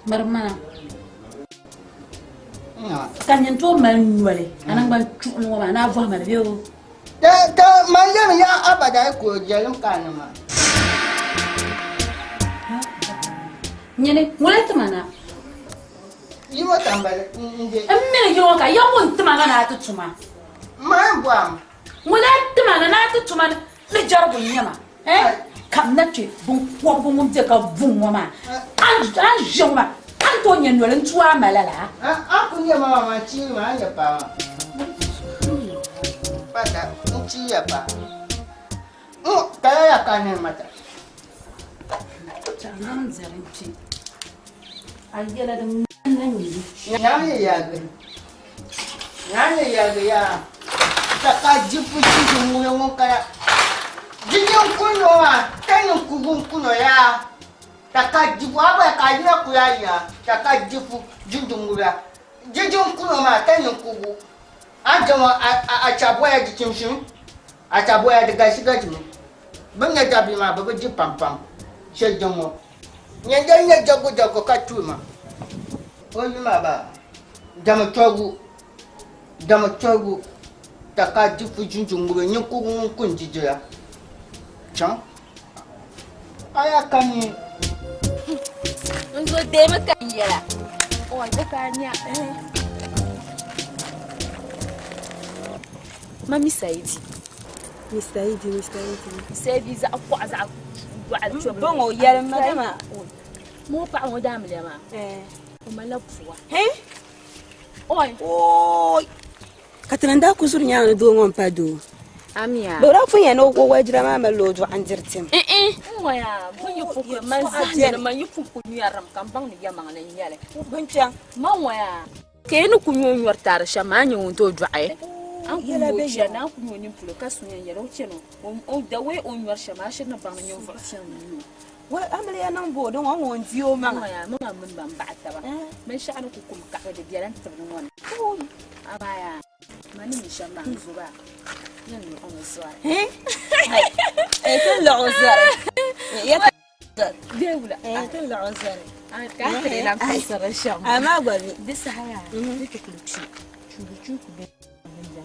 Miri mana. Ka nyin tooi mali noli a naŋgbani chuɣu ŋɔ maa ni a bɔhi ma li bee o? Ka man yɛmi ya a ba daa ku o jɛlim ka a ni maa. Nyini ŋuni ti ma na? Yino ka n bali n je. N mini yino ka ya ŋun ti ma na ni a ti tuma. Maa n bɔhim. Ŋuni ti ma na ni a ti tuma ni jɛrigu n-nyɛ ma. Kam na kpe binkɔbigu ŋun be ka vuŋ ŋɔ maa. A ni ʒe ŋɔ maa, a ni tooi nya noli n-tu a ma lala? A ku nya ma maa, man chiiri ma, a ni nya paa maa. Pata, n chiiya paa. Ka lala ka a niŋ mata. Chaŋ zaŋ diri n-kpe. A yɛla din ŋmani la nyɛ li. Naawuni yɛligi. Naawuni yɛligi yaa. Ka ka jipu jiji ŋuni ŋun kana. Jiji n-kuni o maa, ka niŋ kugu n-kuni o yaa. Ka ka jipu, a bɔya ka a yina kuli a yina, ka ka jipu jiji ŋubila. Jiji n-kuni o maa, ka niŋ kugu. A ni jɛm o, a cha bɔya di chimshim, a cha bɔya di galisi galisimi. Bɛ ni nya dabili maa, bɛ bi di pampam shɛli din ŋɔ. Nyɛ din nyɛ jagojago ka tuui ma. O yuli maa baa, Dama tɔhigu, dama tɔhigu, ka ka di fu jinjin ŋubi ninkugu ŋun ku n-di dila. Chaŋ a yaa ka ni. N zo deemi ka n yɛla. Oi, bo ka a nya? Ma mi Saidi. Mi Saidi, mi Saidi. Saidi zaɣ kɔɣu zaɣ dɔɣili chɔbili. Bɔŋɔ yɛlim ma dama. Ma o paɣa ŋɔ daamiliya maa. O malila pua. Oi. Oi. Ka ti ni daa ku zuri nyaŋ ni doo ŋɔ m-pa doo. Amiya. Bɛ daa pun yɛn ni o wajira maa malila o dɔɣu n-diri tim. N-ŋɔya, bɛ yi pun kuli man zahindi ni man yi pun kuli nyarimi ka m baŋ ni yɛlimaŋli n-nyɛ li. Binchɛŋ. Man ŋɔya. Ka yi ni ku nyɛ o nyɔri taari shɛm maa, a ni nyɛ ŋun tooi dɔɣi. A ni ku nyɛ o chani, a ni ku nyɛ o nini polo ka sunya n-yɛli o chani o, the way o ni nyɔri shɛm maa, a shiri ni baŋ ni ninvuɣ fiɛŋ n-nyɛ o. Wai amiliya niŋ bo di ŋɔ ŋɔ n-di o maŋa. N-ŋɔya, mama mini ba m-baɣi taba. Binshɛɣu ni ku kum kaɣibi di bela n-tibili ŋɔ ni. Amaa yaa, ma ni mi shɛm maa n-zo ba, ni n luɣi mi zɔri. Hɛi, ti luɣi o zɔri. Bee wula? Ti luɣi o zɔri. Ka a tiri lan paɣisiri shɛm. Amaa gba mi. Di saha yaa, di ti kuli kpi. Chuuli chuui ku be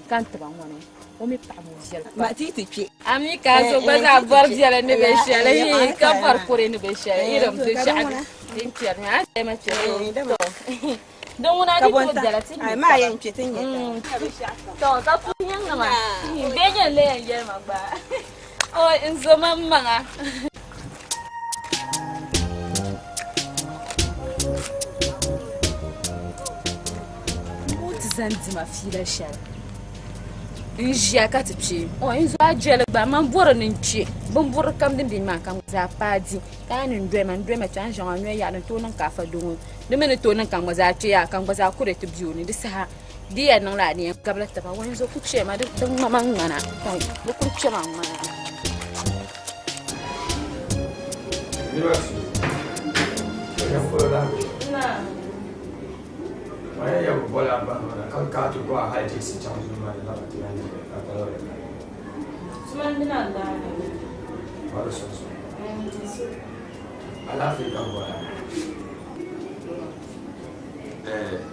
ka n tiba ŋɔ ni, o mi paɣaba o viɛli pam. Ma ti yi ti kpi. A mi ka a so gba zaa bɔri viɛli ni be shɛli, hii, ka bɔri kuri ni be shɛli, irim di shɛɣu din kpɛri mi, a ni ma kpɛri o. Din ŋuna di tooi biɛla ti Ai, maa yɛn kpi ti nyɛ taba. To, ka puhi nyaŋ maa. Bee nyɛ n-lee yɛn yɛli ma gba. Oi, n zo ma maŋa. N ti zaŋ dima fiila shɛli n ʒiya ka ti kpe o n zo a jɛli gba man bɔri ni n kpe binburi kam din be nimaani ka n zaa paai di ka a ni n doli ma n doli ma kpe a ni ʒiya ŋɔ a noli yaɣi ni tooi niŋ ka afa doo ŋɔ di mi ni tooi niŋ ka n gba zaa kpe yaa ka n gba zaa kuri ti be o ni di saha di yɛn niŋla a ni yɛn gabila taba o n zo ku kpe ma di ŋma ma ŋmana di kuli kpe ma ŋmana.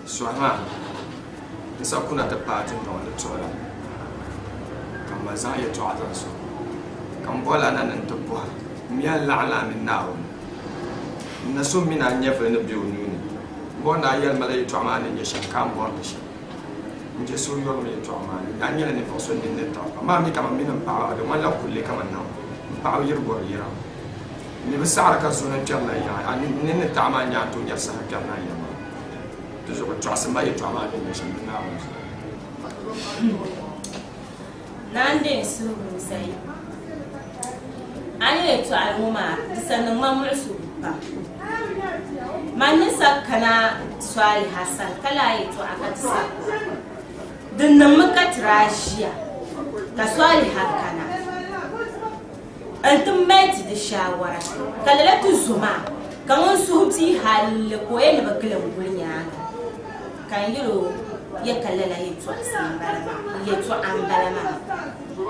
Sɔhi maa n sa kuna ti paai tindoŋ ni tuɣila ka m ma zaŋ yɛtɔɣa zaŋ sɔŋ ka m bɔla na ni n ti bɔhi m mi a laɣim la a mini Naawuni n na so mini a nyɛvili ni be o nuu ni m bɔri ni a yɛli ma la yɛtɔɣa maa ni nyɛ shɛm ka a ni bɔri li shɛm. N je suhuyurili yɛtɔɣa maa ni. A nyɛla ninvuɣ so nini ni tiɣi pam. Maa mi kaman m mini m paɣiba di ŋmanila kulli kaman nahu. M paɣiba yiri gɔri yira. M mi bi saɣiri ka zo ni kpɛrina yaɣi. A nini ni taɣi maa n-nyɛ a ni tooi nyari saha kpɛrina a yiŋ maa. Di zuɣu tɔɣisim ma yɛtɔɣa maa ni nyɛ shɛm di Naawuni zuɣu. Naa n-deei n suhu Musa yi. A ni yɛtɔɣili ŋɔ maa, di sa niŋ ma muɣisigu pam. Man ni sa kana Saliha sani ka lahi yɛtɔɣa ka ti sa kura. Di niŋmi ka ti daa ʒiya ka Saliha kana n-ti mali ti di shaawara ka lala ti zo maa ka ŋun suhu bia halli ka o yɛn ni bi gili n-guli nyaaŋa ka n yɛl o ya ka lala yɛtɔɣa m-bala maa.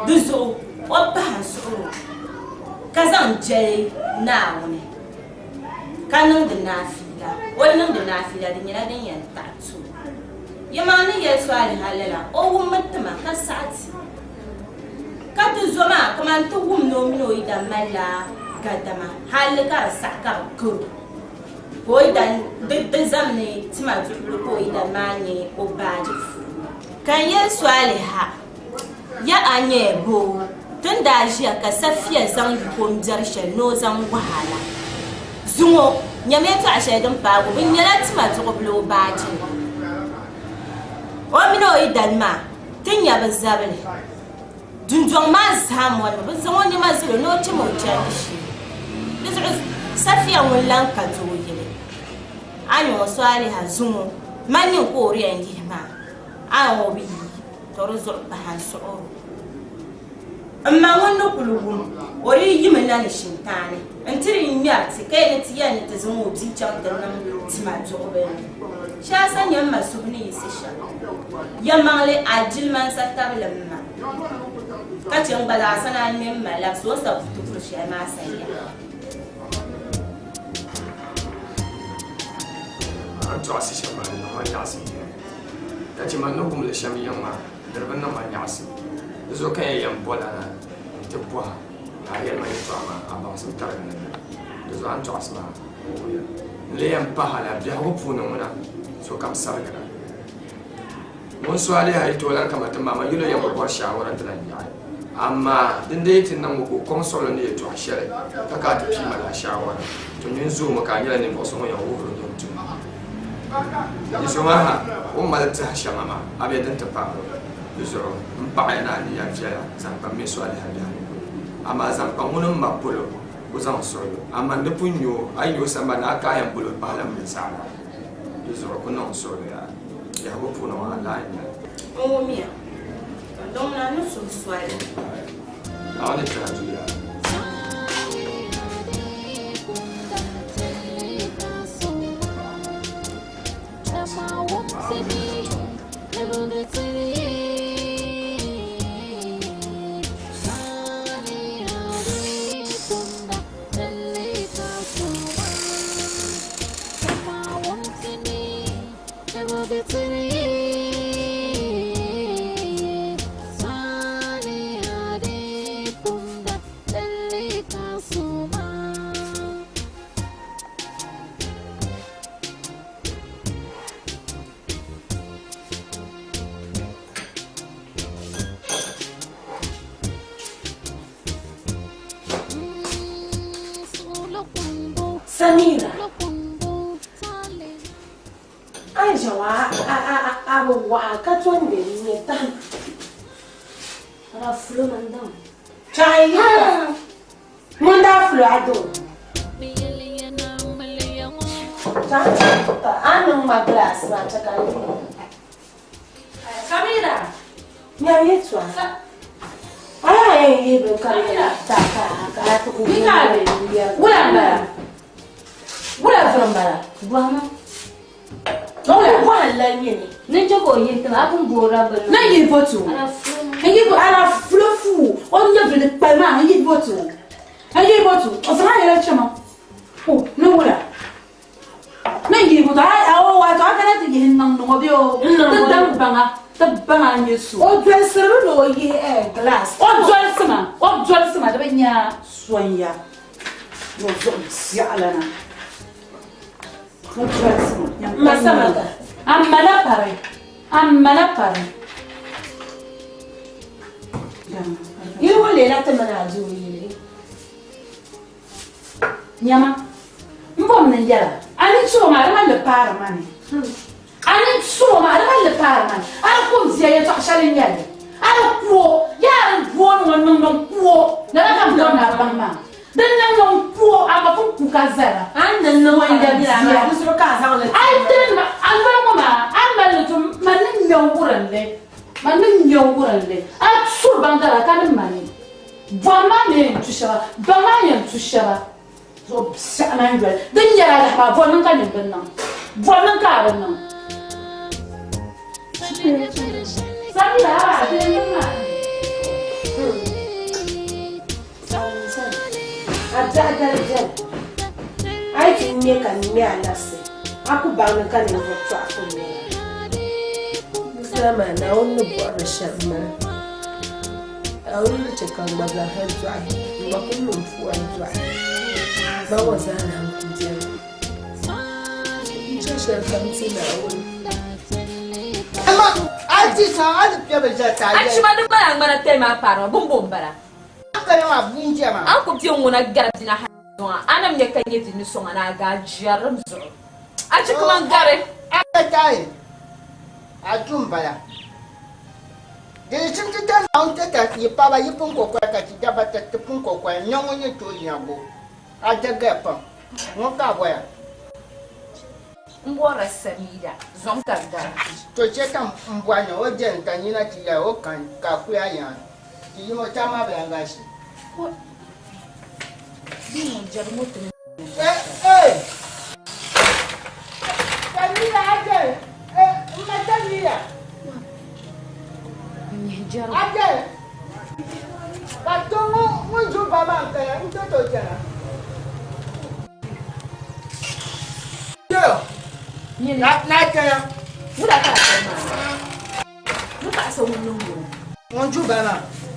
Di zuɣu o pahi n suɣir o ka zaŋ jɛli Naawuni ka niŋdi naafiila. O ni niŋdi naafiila di nyɛla din yɛn taɣi ti o. Yimaŋ ni yɛli Saliha lala, o wummi ti ma ka saɣi ti. Ka ti zo maa kaman ti wum ni o mini o yidan malila gadama hal ka di saɣi ka bɛ kar o. Ka o yidan di zami ni tima duɣubili ka o yidan maa nyɛ o baaji puuni. Ka n yɛli Saliha, Ya a nyɛ boo, ti ni daa ʒiya ka Safiya zaŋ yiko m-biɛri shɛli ni o zaŋ wahi a la. Zuŋɔ, nyami yɛtɔɣa shɛli din paagi o, bɛ nyɛla tima duɣubila o baaji ni. O mini o yidana maa ti nya bɛ zabili. Dundɔŋ maa zaa mɔrimi, bɛ zaŋ o nɛma zali o ni o cham o chandi shee. Di zuɣu Safiya ŋun lan ka doo yili. A nya o Saliha zuŋɔ, man nyin ka o di yɛn yihi maa, a nya o bi yi. To di zuɣu pahi n suɣir o. M ma ŋun ni kul wum o di yimi na ni shintaani nti di ŋmɛri ti ka yi ni ti yɛli ni ti zaŋ o bia chaŋ ti niŋ tima duɣubili ni. Shɛli sa nyɛ m ma suhu ni yiɣisi shɛm. Yɛlimaŋli, a jilima n-sa tabili m ma, ka chɛ n gba zaa sa naan ŋme m ma labisi o ni sa ti puri shɛli maa sa yaha. A ni tɔɣisi shɛm maa di niŋ ma nyaɣisim pam. Ka chɛ ma ni wum li shɛm yiŋ maa, di di bi niŋ ma nyaɣisim. Di zuɣu ka n yɛn bol a na nti bɔh a ka a yɛli ma yɛtɔɣa maa, a baŋsim tarigi ni na. Di zuɣu a ni tɔɣisi maa wuhiya. N lee yɛn pah a la biɛhigu puuni ŋuna sokam sarigira. Ŋun so a lihi a yi tooi lan kaman ti ma, amaa yuli o yɛn bi bɔri shaawara nti lan yaɣi. Amaa din dee yi ti niŋ o ka o kɔŋ suɣili ni yɛtɔɣ shɛli ka ka a ti pii ma lala shaawara, to nyin zoomi ka a nyɛla ninvuɣ so ŋun yɛn wuhir o din tuhi. Di zuɣu maa ha, o ni mali tɛha shɛŋa maa, a be din ti paag o. Di zuɣu m paɣiya ni a niya viɛla zaŋ kpa m mini Sɔliha biɛhigu polo. Amaa zaŋ kpa ŋuni m ma polo, o zaŋ suɣilo. Amaa n ni pun nya o, a yi nya o sambani ni a ka a yɛn bol o pahila m mini saɣiŋga. Di zuɣu ku niŋ suɣilo yaa. Biɛhigu puuni ŋɔ a lahi nya li. N wumya, ka niŋ a ni suhi soli. Naawuni ni kpɛhi du yaa. Samira. A ni ʒe ŋɔ a bi waɣa ka tom be n-nyɛ tahima. Chaɣi yi ŋun daa fulo a doo. Chaɣi ka a niŋ ma gilaasi maa chɛ ka n lihi. Samira! Nyam yɛtɔɣa. A yaa yɛn yihi bini ka di nyɛla ka ka a ti ku Wula m-bala? Wula vuri m-bala? Bɔhima. Wula bɔhim la nyɛ ni. Ni chɛ ka o yihi tiŋa, a pun boorila bini. Na yihi bɔti o. N yihi bɔti ala fulo fuu o nyɛvili kpali maa n yihi bɔti o. N yihi bɔti o. O zaŋ a yɛla chɛma. O ni wula. Na yihi bɔti o. A o wato a kana ti yihi n niŋ niŋ o bee o. Ti daŋ baŋa. Ti baŋa n nyɛ so. O dolisirimi ni o yihi glass. O dolisima. O dolisima di bi nya sonya. Ni o zuɣu biɛɣu lana. Ma samaga. A ma na pari. A ma na pari. Yili ŋɔ leela ti mini a duu yili. Nyama, m bom ni n yɛra, a ni turi maa di mali li paari ma ni. A ni turi maa di mali li paari ma ni. A di ku m bia yɛtɔɣ shɛli n-nyɛ li. A di ku o, yaa di booni ŋɔ niŋ ni n ku o. Lala ka m bom ni a baŋ maa. Di niŋ ni n ku o, a ma pun ku ka zala. A ni niŋ ŋɔ n-yɛli maa, di zuɣu ka a zaŋ li A yi tiri ma, a noli ŋɔ maa, a ni mali li tum, man ni ŋme n-wurim li. Man ni ŋme n-wurim li. A turi baŋdara ka ni ma ni. Bɔhim maa mi yɛn tu shɛba, baŋ maa yɛn tu shɛba. Zuɣu biɛɣu maa yoli, din nyɛla alahi maa, bɔri niŋ ka nyin bi niŋ. Bɔri niŋ ka a bi niŋ. Sabila, a dini niŋ maa. A biɛɣu dali beni, a yi ti nya ka n ŋme a labisi, a ku baŋ ni ka ninvuɣ tɔɣifu n-nyɛ ba. Di maa, Naawuni ni bɔhiri shɛm m-bala. Naawuni ni chɛ ka n gba zaa ha dɔɣi, n gba ku niŋ pua n-dɔɣi. Ba ŋɔ zaa lahi ku beni. N chɛ shɛlikam ti Naawuni. Ama a di saha a ni kpɛbi zali ti a yɛli. Achima di mali a ŋmana tali maa paari ma, bini bo m-bala? A kali maa bua n-jɛ maa. A ni ku be ŋuna gari bina hali zuŋɔ, a ni nya ka nyɛ di ni sɔŋ a ni a gaa jɛrim zuɣu. Achi kaman gari. A ka taai a du m-bala. Di ni chim ti tali Naawuni ti ta yi paɣiba yi pun kɔkɔya ka ti dabba ti ti pun kɔkɔya n-nya ŋun ni tooi nyaŋ o. A dagaya pam. Ŋɔ ka a bɔya? M bɔrila Samida, zom ka n gara. To chɛ ka m bɔhi ni o jɛn ka nina ti yɛli o kan ka a kuli a yaan. Ti yim o ta maa bi lan galisi. Di ŋun jɛri ŋɔ ti ni. Eh, eh! Samida a jɛn, eh, m ma Samida. A jɛn, ka to ŋun ʒi o ba maa n-kana n-ti o chana.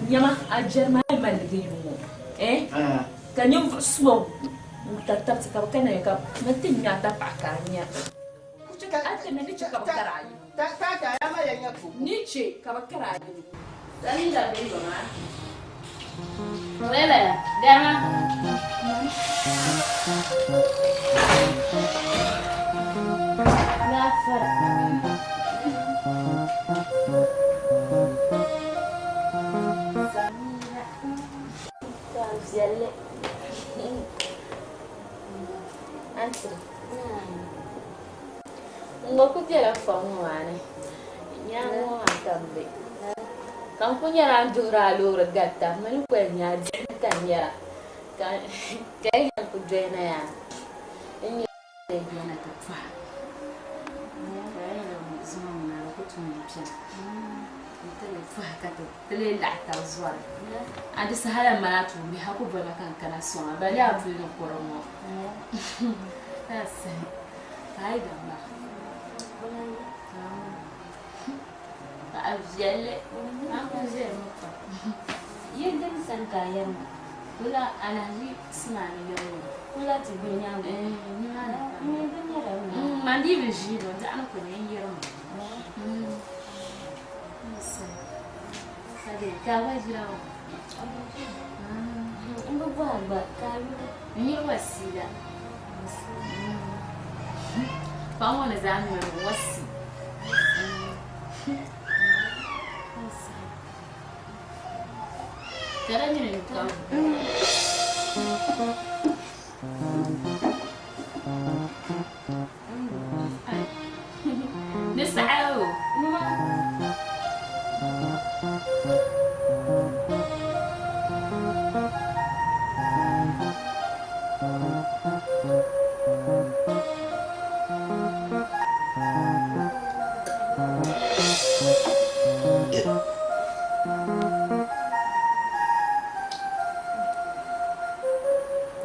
Nyama a jɛri maa yi mali di yuŋ ŋɔ eh ka ninvuɣ suma tabi ti ka bɛ kana ka ni ti nya a tapaɣa ka a nya a ti mi ni che ka bɛ kari a yini ni che ka bɛ kari a yini. N gba ku bela fɔŋ ŋɔ maa ni. Nyaaŋa ŋɔ maa ka m be. Ka n ku nyɛla n duhiri a loori garita, m mi ni ku yɛn nya a diɣimi ka n nyara ka ka yi yɛn ku doli na yaa. N nya Bɛna ti pɔha ka yi yɛn zuŋɔ ŋuna di ku tum n-kpɛm n-ti li pɔha ka ti lee laɣi tab zɔri. A di saha la m-mali a tuumbihi a ku boli ma ka n kana sɔŋ a bali a puli ni kɔrim ŋɔ. Ka a yi daŋ maa. Paɣa viɛlli, a kuli ʒɛmi pam. Yi dini sani ka a yɛri ma, wula alahiʒi sima ni yɛri ŋɔ, wula ti guli nyaaŋa? Nimaani ka M mi bi nyɛla ŋuna. Man dii bi ʒii ŋɔ, daɣu ni kuli n yɛri ŋɔ. Ka a gba ʒira ŋɔ? M bi bɔhi a gba, ka a yuli? N yuli Wasiila. Paɣa ŋɔ ni zaa ŋmani wasi. Ka di nyini ka Di saha o.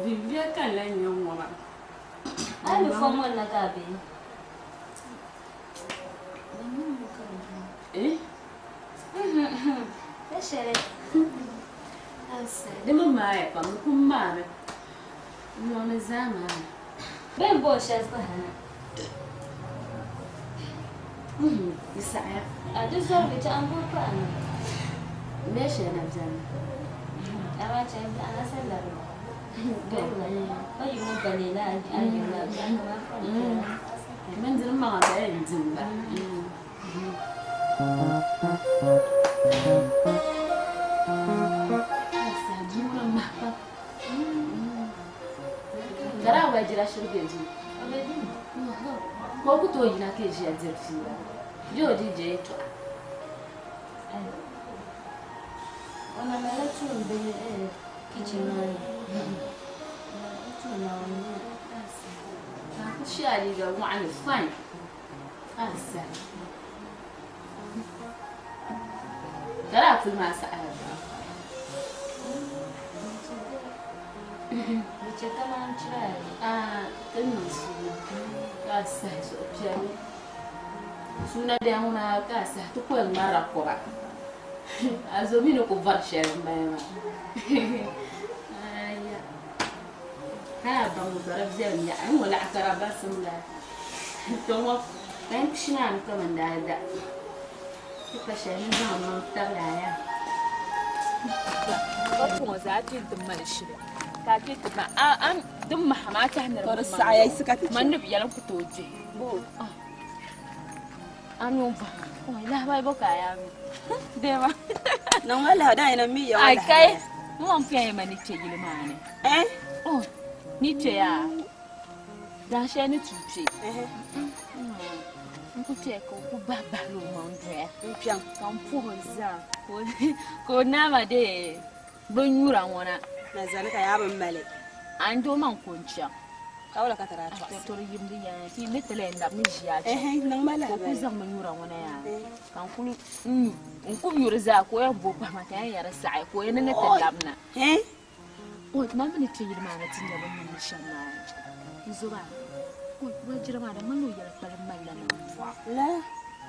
Bibia ka n lahi nya ŋɔ maa. A yi mi fom ŋɔ na ka a be? Eh? Di mi maaya pam, di kuli maami. N niŋdi zaa maami. Bɛ ni bo shɛli pahi na. Di saɣiya. A di zɔrigi chɛ an boli paɣa ni bɛ shɛli na beni. Amaa chɛ biɛɣu na sa lari ma. Ka yi ŋun pa neela a yim la biɛɣu na maa fa n Bindiri maŋa ka yɛn di m-ba. Ka daa wajira shiri be duu. Ka o ku tooi yina ka ʒiya diri fiila bee o dii je yɛtɔɣa. O na malila tuun bihi kichin maa ni. Ka a ku she a liiga waɣinli fine ka a sahi. Ka daa puli maa saɣila biɛɣu. Di chɛ kaman chira ayi. Aa, ti ni niŋ suuna ka a sahi suhupiɛlli. Suuna daya ŋuna ka a sahi ti koli ŋmarila kɔba. A zo mi ni ku bɔri shɛli m-bala maa. Aya, hali a baŋ gba di viɛlim yaha, n ŋɔ laɣa kara baŋsim la. To ŋɔ, ka n pishi maa mi ka man daa da. Ti pa shɛli ni zaŋ n maŋ tabili a yaa. Ka puŋɔ zaa kpe nti mali shili ka a kpe ti ma a a din maha maa tɛhi ni di bi maŋ man ni bi yɛli n ku tooi dihi a mi o bɔhima oi lahabali bɔ ka a yaa mi deema Niŋ ma lahi daa yɛn mi ya ai kai n wan pun yɛn ma ni kpe yili maa ni oh ni kpe yaa Dahin shɛli ni tuui kpe n ku kpɛya ka o ku bahi bahila o maŋ doya ka n puhi o zaa ka o naai ma dee binnyura ŋɔ na. Na zani ka yaa bi mali. A ni doo maŋ ko n-chaŋ. Ka wula ka ti daa tɔɣisi? To di yimdi ya ti ni ti lahi labi ni ʒiya chaŋ. Niŋ ma Ka o ku lahibali. zaŋ binnyura ŋɔ na yaa ka n kuli nyu n ku nyu di zaa ka o yɛn bo pahi ma ka yɛn yɛri saɣi ka o yɛn ni ni ti labina. O ma mi ni kpe yili maa ni ti nya bɛ ni niŋdi shɛm maa n zo ba. O wajira maa di ŋmanila o yɛli kpalim malila nambɔɣu. La?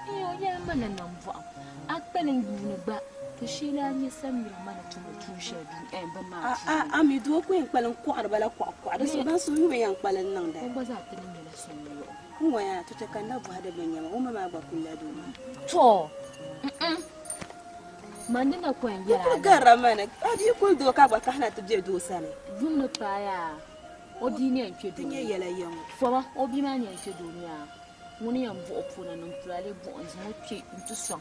Ee, o yɛli malila nambɔɣu. A kpalim yuuni gba, to shee a nya Samira ma ni tumdi tuun shɛli duu ɛɛn bini maa puuni. A mi doo ku yɛn kpalim kɔɣiri ba la kɔɣikɔɣi, di zuɣu ban suhu yubu yɛn kpalim niŋda. O gba zaa ti ni nyɛla so n-yɔɣi. N ŋɔ yaa, to chɛ ka n na bɔhi di binyɛma, o ma maa gba kulila doo maa. Tɔ! Mm-mm. Man di na ko yɛn yɛla Kuli garila ma ni a bia kuli doo ka gba kahina ti be doo sani. Yuŋ ni paai yaa o bia ni yɛn kpe doo Ti nyɛ yɛla ya ŋɔ. Foma o bia maa ni yɛn kpe doo ni yaa ŋuni yɛn buɣi puuni niŋ tulaale buɣi n zaŋ o kpe n-ti sɔŋ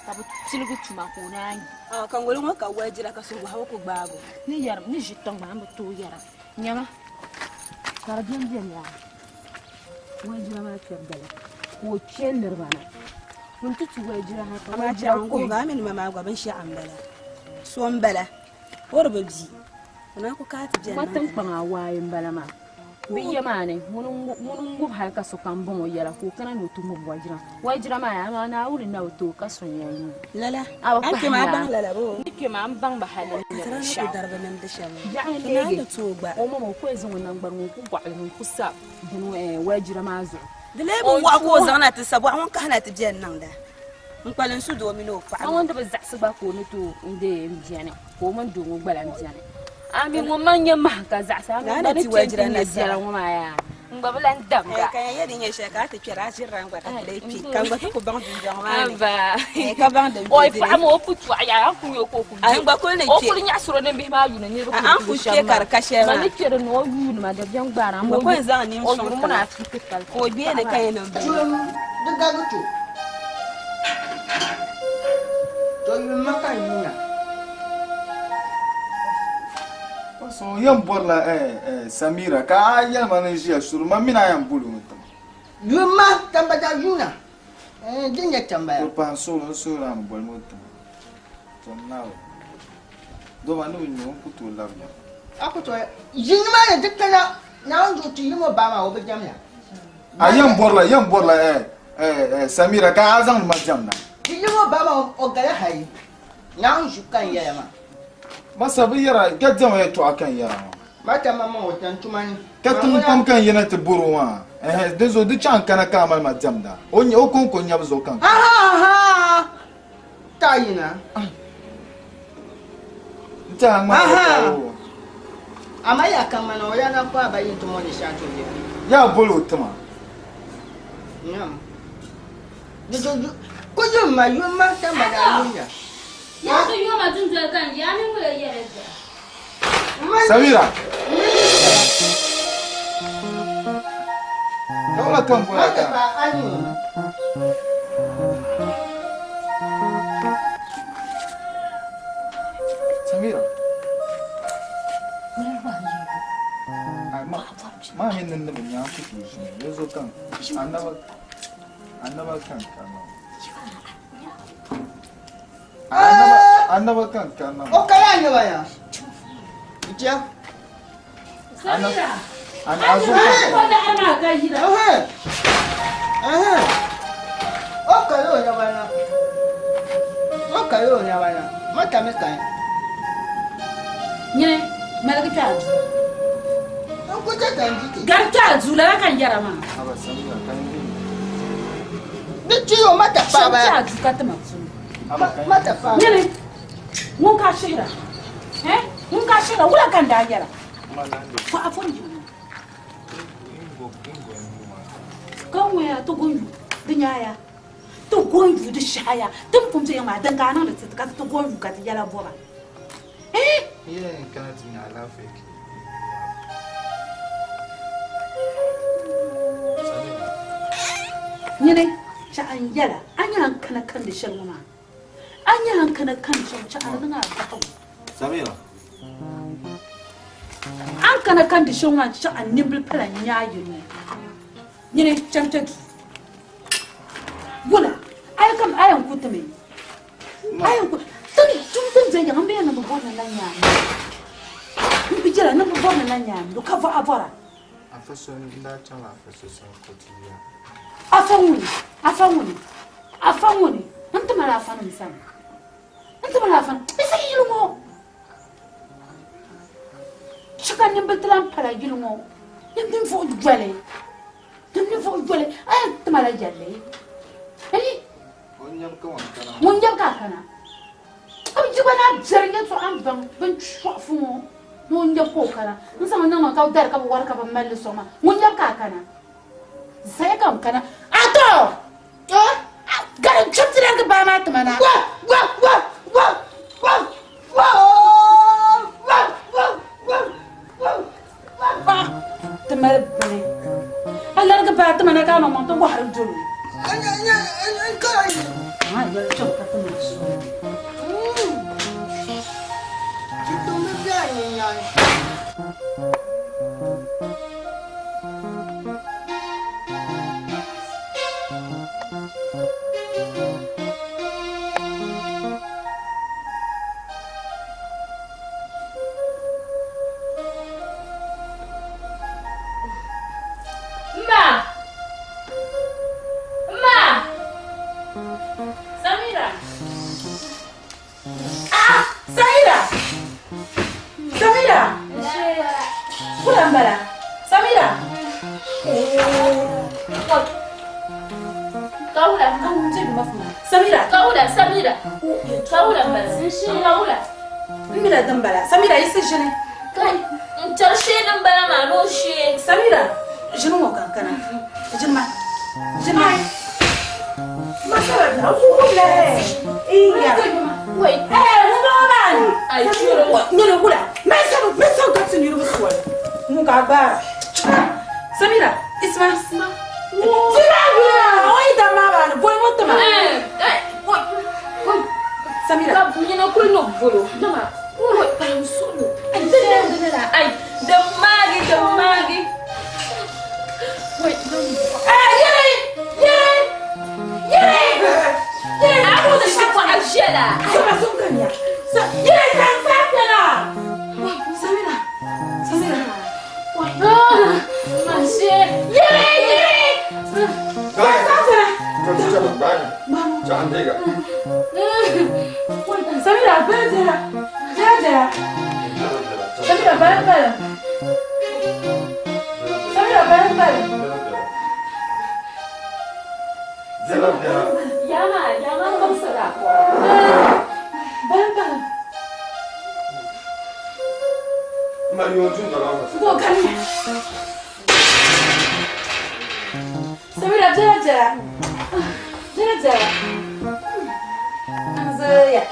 ka bɛ piligi tuma ka o naan yi. Aa ka ŋɔli ŋɔ ka walijira ka suhubahigu ku gbaagi o. Ni yɛrim ni ʒi tiŋ maa n bi tooi yɛra nyama ka di beni beni yaa. Walijira maa kpɛbu dali ka o kpe niriba na. Ŋun ti tu walijira ha ka Amaa walijira chɛɣu n-guhi ba, a mini ma maa gba binshɛɣu m-bala. So m-bala, o di bi bi. O naan ku kaai ti beni Ma maa. tiŋkpaŋa waai m-bala maa. Bɛ ya maa ni, ŋuni n-ŋubi hali ka sokam baŋ o yɛla ka o kana ni o ti ŋubi walijira. Walijira maa yaa, amaa Naawuni na bi ti o ka so n-yɛn nyu. Lala, A bi a ni kpe maa kpahim baŋ lala boo? N ni kpe maa, m baŋ ba hali ni nyɛ Ti daa na binshɛɣu. ku dari bi nimdi shɛm ŋɔ. Biɛɣu Ti naan n-leegi ni tooi gba. o mama, o ku yɛn zaŋ o naŋgbariŋ n-ku gɔɣili ni o ku sa bini walijira maa zuɣu. Di lee bi wɔɣi ka o zaŋ na ti sa bɔɣu ŋun kahina ti beni niŋda n-kpalim su doo mini o paɣa A ŋun di bi zaɣisi gba ka o ni tooi n-deei m-beni ka o mini doo ŋɔ gba lahi beni. A mi ŋun man nyɛ mahim ka zaɣisi a mi gba ni kpe nti nyɛ biɛla ŋɔ maa yaa n gba bi lahi damda. Ka yɛn yɛ di nyɛ shɛli ka a ti kpɛri a ʒirila n gba ka ti lee kpi ka n gba ti ku baŋ dundɔŋ maa ni. Aba. Ka baŋ din Oi, be di ni. paɣa maa o ku tɔɣi yaa, a ku nya o ka o ku A n gba kuli ni O kpe. kuli nyaɣisiri o nimbihi maa yuuni niriba A kuli n ku tuui kpe shɛm ka di maa. ka shɛli Ma maa. ni kpe di ni o yuuni ma dabiɛm gbaari a N gba ma ku yɛn zaŋ nin o sɔŋ yuri tiŋa. mini a fii titali Ka o gbeeni ka yɛn niŋ bini. Tulim di gagi to. To yuli ma ka n yuuna. So yɛn bɔrila Samira ka a yɛli ma ni n ʒiya suri ma mini a yɛn boli o mi tiŋa. Yuli ma tambata yuuna din nyɛ tambaya. O pahi n suɣili n suhuri a mi boli ma o tiŋa. Tom Naawuni. Doma ni bi nya o n ku tooi labi ya. A ku tooi ʒi nimaani ti kana Naawuni zuɣu ti yim o baa maa o bi diɛmda. A yɛn bɔrila yɛn bɔrila Samira ka a zaŋdi ma diɛmda. Ti yim o baa maa o gala hali Naawuni zuɣu ka n yɛla maa. Masa bi yɛra ka diɛma yɛtɔɣa ka n yɛra maa. Mata ma maŋ o tan tuma ni. Ka tiŋ pam ka n yina ti bɔr o maa, ɛhɛ, di zuɣu di chaŋ kana ka a mali ma diɛmda. O nya o kɔŋko nyabu zuɣu ka n kana. Ahaha! Ka a yina. N tɛha ŋmana o ka o. Amaa yaa ka ŋmana o yaa na kpaai ba yin ti mo ni shɛŋa ti o biɛla. Yaa boli o tima. Nyam. Ku yum ma yum ma ka ma daa yum ya. Ya ti yoma dundoli ka n yaa mi ŋula yɛla biɛla. Samira. Dawla kam bɔra ka. Samira. Ma mi ni ni nya ku tu shi. Yazo kan annaba annaba kan kama. Annaba annaba kan kama. O kala annaba ya. Ija. Samira. An azo kan. O kala annaba ya. O kala annaba ya. Mata mi kan. Nyini maligi kpɛ a duu. N ku chɛ ka n di ti. Gari kpɛ a duu lala ka n yɛra maa. Aba Samira kan bi. Di ti o mata paaba ya. Kpɛ a duu ka ti ma puuni. Mata paaba. Nyini ŋun ka shihira. Eh? Ŋun ka shihira wula ka n daa yɛra. Ko a fɔn yiŋ. Ka ŋɔya ti gon yu di nyaaya. Ti gon yu di shahaya. Ti ni pun ti yiŋ maa din ka a niŋdi ti ka ti gon yu ka ti yɛla bɔba. Eh? Iyayen kana ti nya alaafee ke. Nyini chaɣa n yɛla a nya n kana kandi shɛli ŋɔ maa a nya n kana kandi shɛli ŋɔ chaɣa di niŋ a bahigu Samira. A ni kana kandi shɛli ŋɔ maa chaɣa nimbili pala nyaa yini ŋɔ nyini chaŋ kpɛ duu wula a yi kam a yɛn ku ti mi a yɛn ku tin tum tin bɛ yiŋa n bɛ yɛn ni bi bɔri ni la nyaa n bi jɛla ni bi bɔri ni la nyaa do ka vɔɣa vɔra Afa so n daa chaŋla afa so sani ka o ti yiya. Afa ŋuni afa ŋuni afa ŋuni n ti mali afa nim sani n ti mali afa nim n yili ŋɔ chika nimbili ti lan pala yili ŋɔ nim ninvuɣu jɔli nim ninvuɣu jɔli a yɛn ti mala yɛlli O nyɛbu ka ŋun kana. Ŋun nyɛbu ka a kana a bi gba na biɛri yɛltɔɣa n baŋ bin chɔɣifu ŋɔ ni o nyɛbu ka o kana n zaŋ niŋ ma ka dari ka bi wari ka bi mali sɔŋ ma ŋun nyɛbu ka a kana zaya ka n kana a to gari n kpɛm ti darigi baa maa tima na Wa wa wa wa wa wa wa wa wa wa wa ti mali bini a larigi baa tima na ka a maŋmaŋ ti wahiri dolo Ma! Ma! Samira! Ah! Samira! Samira! Kula n bala. Samira! Kawula. Samira. Kawula, Samira. Kawula n bala. Kawula. N mina din bala. Samira yiɣisi ʒini. Kai, n chɛri shee din bala maa ni o shee. Samira, ʒini ŋɔ ka n kana. Ʒini ma. Ʒini ma. Masala na wula. Iya. Wai. Eh, ŋun bɔŋɔ maa ni. Ai, churi ŋɔ. Nyini wula. Mɛsa mɛsa ka ti niriba soli. Ŋun ka gbaara. Samira, isma. Isma. Tira wula. O yi da maa maa ni boli ŋɔ tima. Eh, wai. Wai. Samira. Ka nyina kuli no bolo. Dama, wai, paɣa solo. Ai, din din la. Ai, da maagi, da maagi. Wai, Eh, yiri! Yiri! Yiri! Yiri! Abu da shakwa a jela. Sama sun kanya. Yiri kan sa kana. Samira. Samira. Ah, mashe. Yiri! Yiri! Kan sa kana. Samira, bere jɛra. Jɛra jɛra. Samira, bere bere. Samira, bere bere. Yama, yama kamsara. Bere bere. Ko kanya. Samira, jɛra jɛra. Jɛra viɛla. N zooya,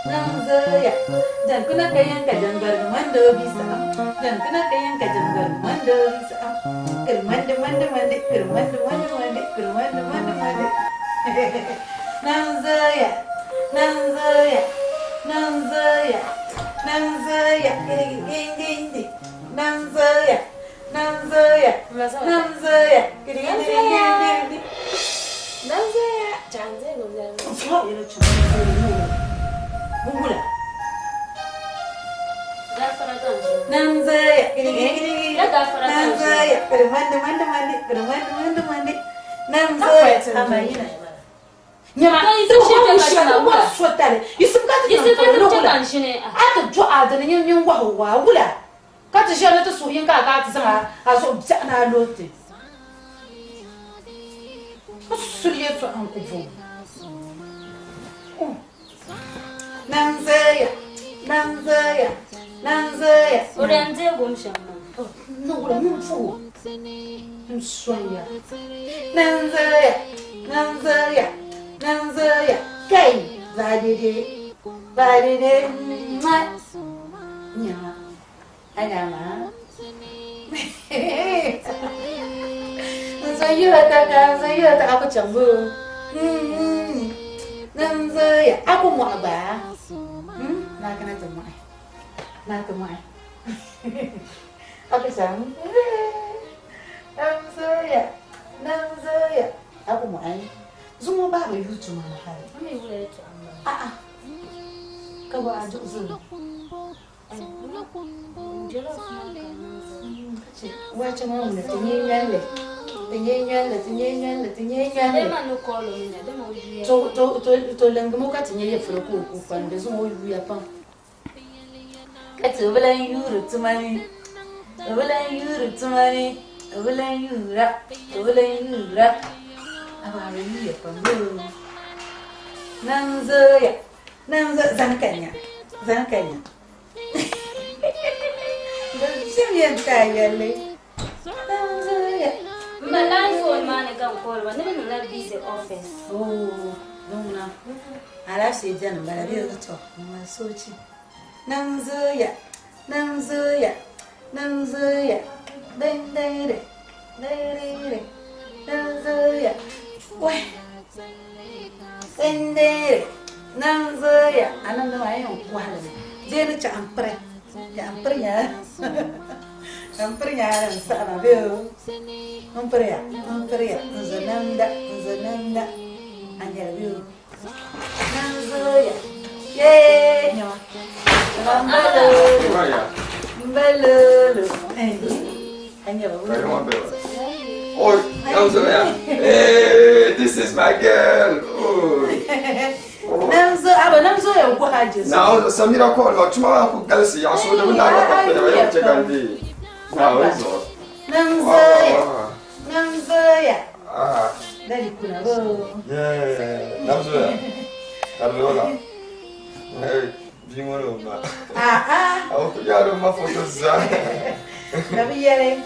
n zooya. Jankuna ka yɛn ka jangbarigu mɔndi o bia saɣim. Jankuna ka yɛn ka jangbarigu mɔndi o bia saɣim. Kiri mɔndi mɔndi mɔndi, kiri mɔndi mɔndi mɔndi, kiri mɔndi mɔndi mɔndi. Nan zooya, nan zooya, nan zooya, nan zooya, kirigirigirigiri. Nan zooya, nan zooya, nan zooya, kirigirigirigiri. Nan zooya, chanze go viɛla. Bugula. Gafara kan ʒini. Nan zooya, kirigirigirigiri. Ya gafara kan Nan ʒini. zooya, kiri mɔndi mɔndi mɔndi, kiri mɔndi mɔndi mɔndi. Nan zooya, ama yina. Nyama, Ka ti yi ko shɛ ŋun ka shɛli ʒini ŋun wula. so tali. Yisifu ka ti Yisifu ka niŋ ti polo chɛ wula. ka n ʒini. A ti dɔɣi a dini nyin nyin wahu waa wula. Ka ti ʒiya ni ti suhu yin ka a ka ti zaŋ a zuɣu biɛɣu ni a lo ti. N suli yɛltɔɣa n ku bɔŋɔ. Nan zooya, nan zooya, nan zooya. O di yɛn deegi o mi shɛm maa. Ni wula ŋun puhi n sɔnya. Nan zooya, nan zooya, nan zooya. Kai, ba daidai, ba daidai. Mwah. Nyama, a nyama. N sɔnyila ta ka n sɔnyila ta a ku chaŋ boo. Nan zooya, a ku mɔɣi gba. Naa kana ti mɔɣi. Naa ti mɔɣi. A ku chaŋ. Nan zooya, nan zooya. A ku mɔɣi. Zuŋɔ baaba yuui tuma ni hali. A mi wula yɛltɔɣa m-bala. A'a. Ka bɔ a duɣu zuli. Jollof maa ka n niŋ zali. Waache maa ŋuna ti nyɛ nyɛlli. Ti nyɛ nyɛlli, ti nyɛ nyɛlli, ti nyɛ nyɛlli. Dama ni kooli o mi na, dama o yuya. To to to to lingimo ka ti nyɛ yɛfiri ka o ku kpani di zuŋ o yuya pam. Ka ti bi lan yuuri tuma ni, o bi lan yuuri tuma ni, o bi lan yuura, o bi lan yuura. Amaa di yuya pam yoo. Nan zooya, nan zo zani ka nya, zani ka nya. Di bim yɛn ti a yɛlli. Nan zooya. M ma line phone maa ni ka n call ba, ni bɛ niŋla busy office. Oh, ŋuna. Alaafee beni m-bala bee tɔ, ŋuna soochi. Nan zooya, nan zooya, nan zooya. Din din di, din di di. Nan zooya. Wai. Din din di, nan zooya. A namda maa yɛn kɔhili mi. Dee ni chaɣ m piri. Chaɣ m piri nyaa. M piri nyaa n saɣima bee o. M piri ya, m piri ya. N zo namda, n zo namda. A nyɛli bee o. Nan zooya. Yee, nyama. Nyama m balolo. M balolo. A nyɛli bee o. Oh, nan zooya. Hey, this is my girl. Oh. Nan zo, aba nan zooya gɔha je zo. Now, Samira call ma tuma ma ku galisi ya so da muna ga ka da yau ce kan di. Na wai zo. Nan zooya, nan zooya. Ah, Dadi kuna bo. yeah, nan zooya. Ka lola. Hey, bi ngolo ma. Ah ah. Aw ku yaro ma foto za. Na bi yɛli.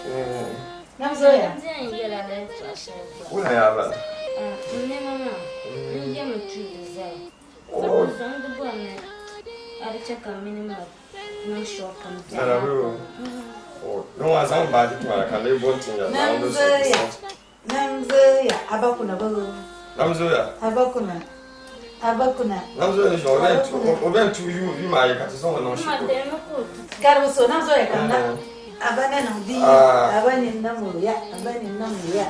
Nan zooya. N yɛn yɛla la yɛltɔɣa shɛli gba. Wula ya ba. N nɛma maa, n yɛmi tuuli zali. Oh. Zaŋ di bɔri ni a di chɛ ka m mini ma niŋ shopping Na na bi. Oh, no wa zan ba di tuma ka le bon tin ya. Nan zooya, nan zooya. Aba kuna bo. Nan zooya. Aba kuna. Aba kuna. Nan zooya ni so o ben tu yu vi ma yi ka ti so no shi. Ma tɛrimi ka o tuti. Karibu so nan zooya kam na. Aba na niŋ di. Ah. Aba ni na moya, aba ni na moya.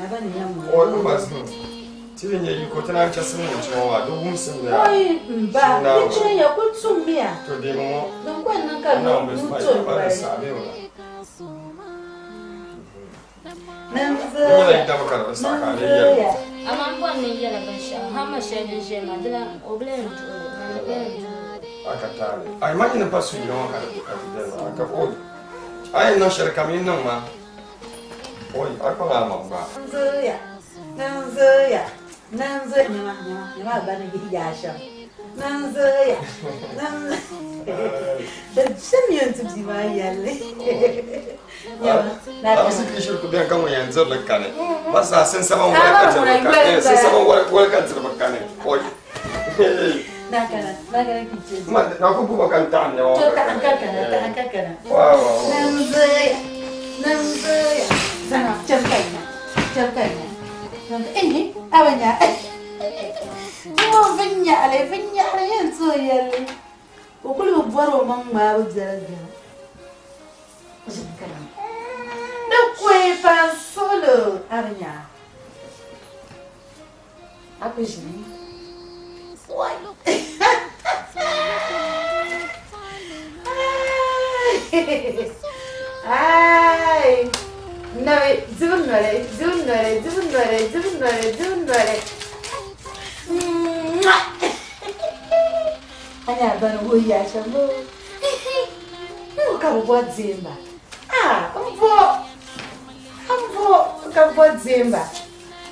Aba ni na moya. Oh, no ba sin. Ti ni yi ko tana cha sin mo chi wa do wum sin ya. Oi, mba, Na ni chɛ ya ku tum miya. To di mo. Don kwan nan ka Na nu mo nu ba to ba ba. sa mi wala. Nan Mo la zooya. da ka da sa ka Nan le zooya. ya. Amaa n bɔri ni n yɛla binshɛɣu, hali ma shɛli din ʒiya maa, dila o bi lan duɣili, ma ni bi lan duɣili. Aka taale. Ai ma ni pa su yi no ka ka ti den aka o. Ai no shɛli kam yi niŋ ma. Oi, ai pa ma ba. Nan zooya, nan zooya, nan zooya. Nyama, nyama, nyama aba ni yihi yaa shɛm. Nan zooya, nan Da shɛm yɛn ti bia maa yɛlli. Nyama, na Am si ki shiri ku biɛn ka ŋun yɛn dirili kani. Masa sinsaba n wali ka diribi kani. Sinsaba n wali ka diribi kani. Oi. Nakana, nakana kiche. Ma na ku buba kan taɣam nɛma To ka an kakana, ta an kakana. Wa wa wa. Nanzaya, nanzaya. Zana, cham kaina, cham kaina. Eh, abanya. Mo vinyale, vinyale yen so yelle. O kuli bi bɔri o maŋ ŋmaabu biɛla biɛla. Di koyi pa suɣulo abanya. A ku ʒini. Wai. Ai. Nabi, dibu noli, dibu noli, dibu noli, dibu noli, dibu noli. Anya bani wuhi ya shɛm o. N ka bi bɔ deemba. Ah, n bɔ. N bɔ ka bi bɔ deemba.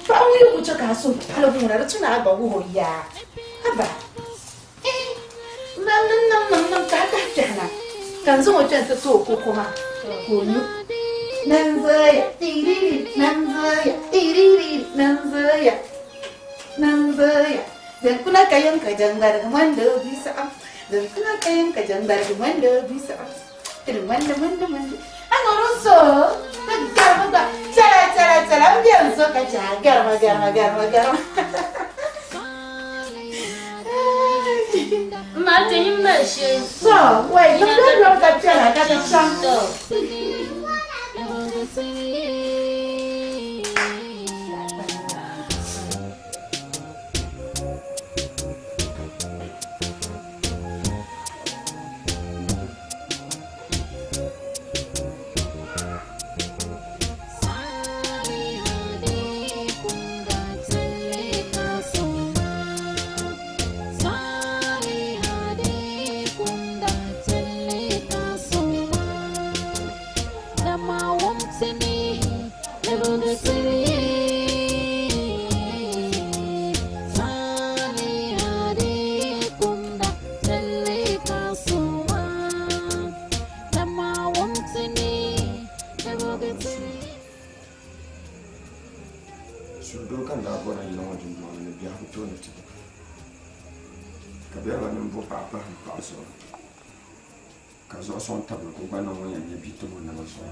Paɣa ŋun yi ku chɛ ka a suhu paligi ŋuna di tu ni a gba wuhi o yaa. Haba. N niŋ niŋ niŋ ka a tahi kpɛhi na. Ka n zaŋ o kpɛni ti ti o koko maa ka o nyu. Nanzaya, tiriri, nanzaya, tiriri, nanzaya, nanzaya. Dan kuna kayan ka jangar wanda bisa. Dan kuna kayan ka jangar wanda bisa. Irin wanda wanda wanda. An so. Ta garma da chala chala chala biyan so ka cha garma garma garma garma. Ma te yin ma she. So, wai, dum dum dum ka chala ka ta chang. Suridoo ka n daa bɔra yili ŋɔ dundɔŋ ni biɛhigu tooni tibu ka bɛ yɛli ma ni n bo paɣa pahi n paɣa zuɣu ka zuɣu sɔŋ tabili ka o gba niŋ ŋun yɛn nyɛ bia tim o naba zuɣu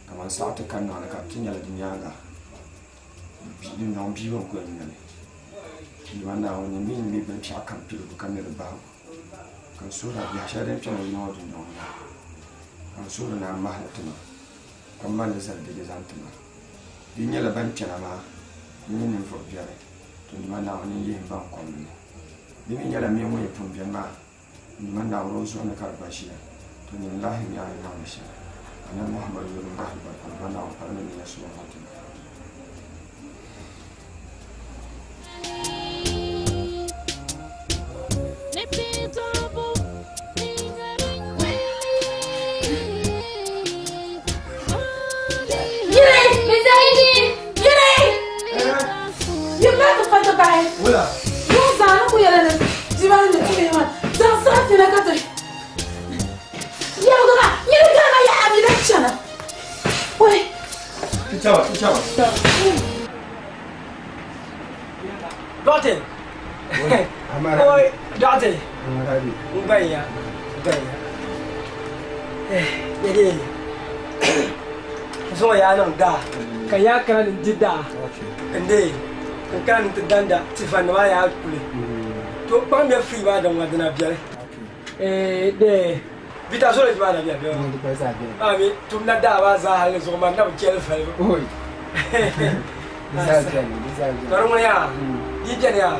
kamani saɣa ti kanna ni ka ti nyɛla di nyaanga niŋ bia bin ku yɛn nyɛli Duuma Naawuni mi n mi binshɛɣu kam piligu ka mi di bahigu ka n suhuri a biɛhi shɛli din kpɛna yili ŋɔ dundɔŋ ni ka n suhuri ni a mahali tima ka mali li zali dede zaŋ tima di nyɛla ban kpɛna maa n nyɛ ninvuɣu biɛri to Duuma Naawuni n yihi n ban kom ni di mi nyɛla mi ŋun yi pun biɛni maa Duuma Naawuni o zuɣu ni ka di gba ʒiya to nyin lahi mi a ni niŋdi shɛli Anabi Muhammadu yuli n bahi barika Duuma Naawuni palimi ni ya suma ŋɔ tima. Yiri, Mizaidi, yiri. Yimma ti fa ti bahi. Wula. Yuŋ zaa ni ku yɛli ni diba ni ti mihi maa zaŋ saɣa ti na ka ti yɛligi maa yiri garima yaɣa mi na chana. Oi. Ti chaba, ti chaba. Dɔɣite. Oi, dɔɣite. N gba ya, n gba ya. Yɛli zuŋɔ yaa niŋ daa ka yaa kana ni di daa n de n kana ni ti danda tifa nima yaa kuli to kpaŋ bɛ fii maa din ŋa dina biɛli de vita sology maa na biɛli bɛ ami tum na daa maa zaa hali zuɣu maa na bi chɛli falibu ka di ŋuni yaa di biɛni yaa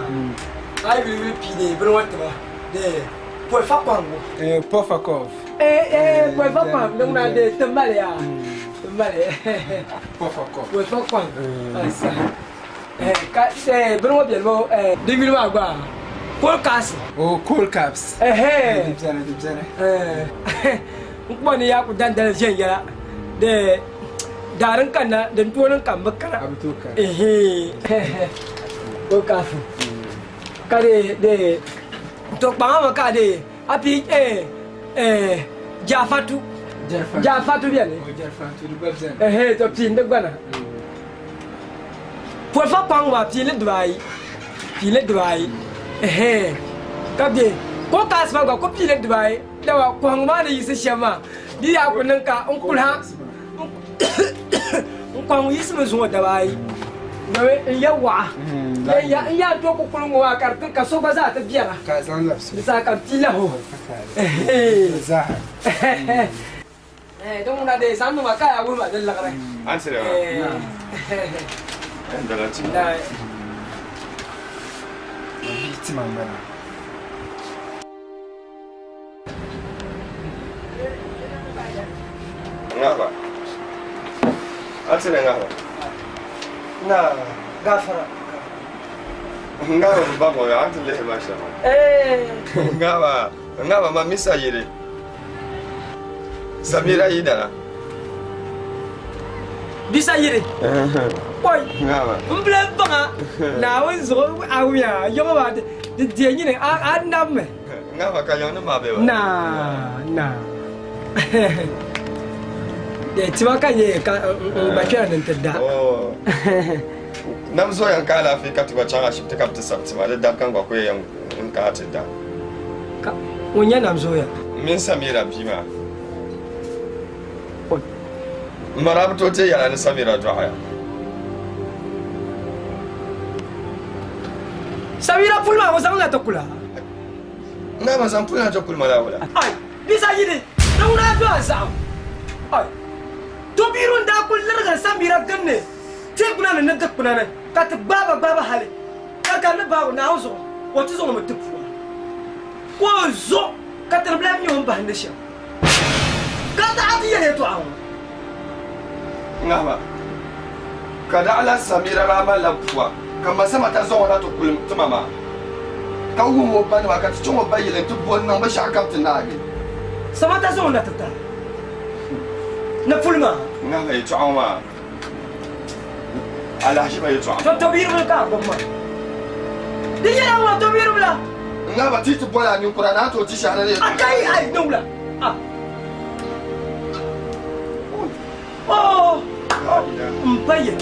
a yi wuli wuli pii de bini ŋɔ tima de pɔi fa kpaŋgu Pofakov. Pɔi fa kpaŋ di ŋuna de ti mali yaa ti mali Pofakov. Pɔi fa kpaŋ asa ka bini ŋɔ biɛni mo di yuli maa gba coal caps. Oh, coal caps. Di biɛni, di biɛni. N kuma ni yaa ku dandali viɛnyɛla de daa din kanna din tooni kam bi kana. A bi tooi kana. Coal caps ka de de to kpaŋa ma ka de a pi Jafatu. Jafatu biɛni. Oh, Jafatu di gba biɛni. To pii di gbana. Pɔrifa kpaŋ maa piili dibaayi, piili dibaayi, ɛhɛn, ka be kokaasi maa gba ku piili dibaayi, dama kɔhiŋ maa ni yiɣisi shɛm maa di yaa ku niŋ ka n kuli ha n kɔhiŋ yiɣisimi zuŋɔ dabaayi domi n ya waɣa n yaa tooi ku kuli ŋɔ maa ka di ka so gba zaa ti biɛra di saha ka n pii lahi o din ŋuna dee zaŋ niŋ ma ka yaa wuhi ma di liɣiri. Ŋahaba. A ti ni ŋahaba. Na gafara. Ŋahaba bi ba ŋɔ a ti lihi ma shɛm. Ŋahaba ŋahaba ma misa yili. Samira yidana. Bisa yili. Oi. Ŋahaba. N bila baŋa Naawuni zuɣu a wuya yɔŋɔ maa di diɛ nyini a nabimi. Ŋahaba ka yiŋ ni maa bɛ ba. Na na. Tima ka nyɛ ka n gba kpɛra ni n ti da. Nam zoya n ka alaafee ka ti gba chaŋ ashibiti ka bi ti sabi tima di dab ka n gba ku yɛn n ka ti da. Ka ŋun nyɛ nam zoya? M mini Samira bia maa. M ma daa bi tooi teei yɛla ni Samira dɔɣiya. Samira puli maa o zaŋ na ti kula? N daa ma zaŋ puli na ti kuli ma la wula? Ai, bisa yili, ni ŋuna a dɔɣi zaɣim. Ai, tɔbiiru n-daa kuli lirigiri Samira gbinni teekuna ni ni dikpuna ni ka ti gbaai ba gbaai ba hali ka ka ni baai o Naawuni zuɣu o ti zaŋ o mi ti pua ka o zo ka ti di bi lahi mi o ni bahindi shɛm. Ka taɣi ti yɛli yɛtɔɣa ŋɔ. Ŋahima, ka daɣila Samira daa malila pua, ka ma Samata zaŋ o na ti kuli ti ma maa, ka wuhi o banima ka ti chaŋ o ba yili nti bo n-niŋ binshɛɣu kam ti naagi. Samata zaŋ o na ti tari ni puli maa. Ŋahima yɛtɔɣa ŋɔ maa, alahiziba yɛtɔɣa. To tɔbiribila ka a gbubi maa. Di nyɛla ŋɔ tɔbiribila. Ŋahima ti ti boli a ninkura ni a tooi ti shɛhira ni A kai ai ni wula. A. Oh! M ba ye, m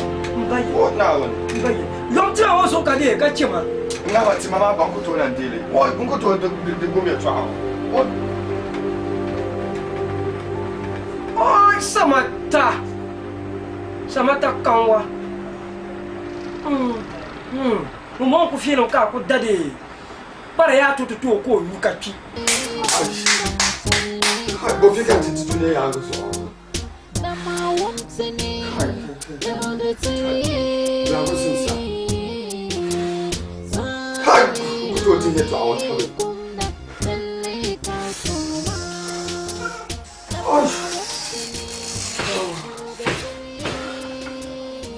ba ye. O Naawuni. M ba ye. Yom tima ŋɔ zuɣu ka di yɛn ka chɛ ma. Ŋahima tima maa gba n ku tooi lan deei li. O n ku tooi di gum yɛtɔɣa ŋɔ. O Samata. Samata kanwa. Ŋun bɔŋɔ ku fiɛlim ka a ku da dee. Kpara yaa to ti tooi ka o nyu ka kpi. Bofi ka ti ti dunia yaangi zuɣu. Biɛhigu zimsa. Kai! N ku tooi dihi yɛtɔɣa ŋɔ tabi.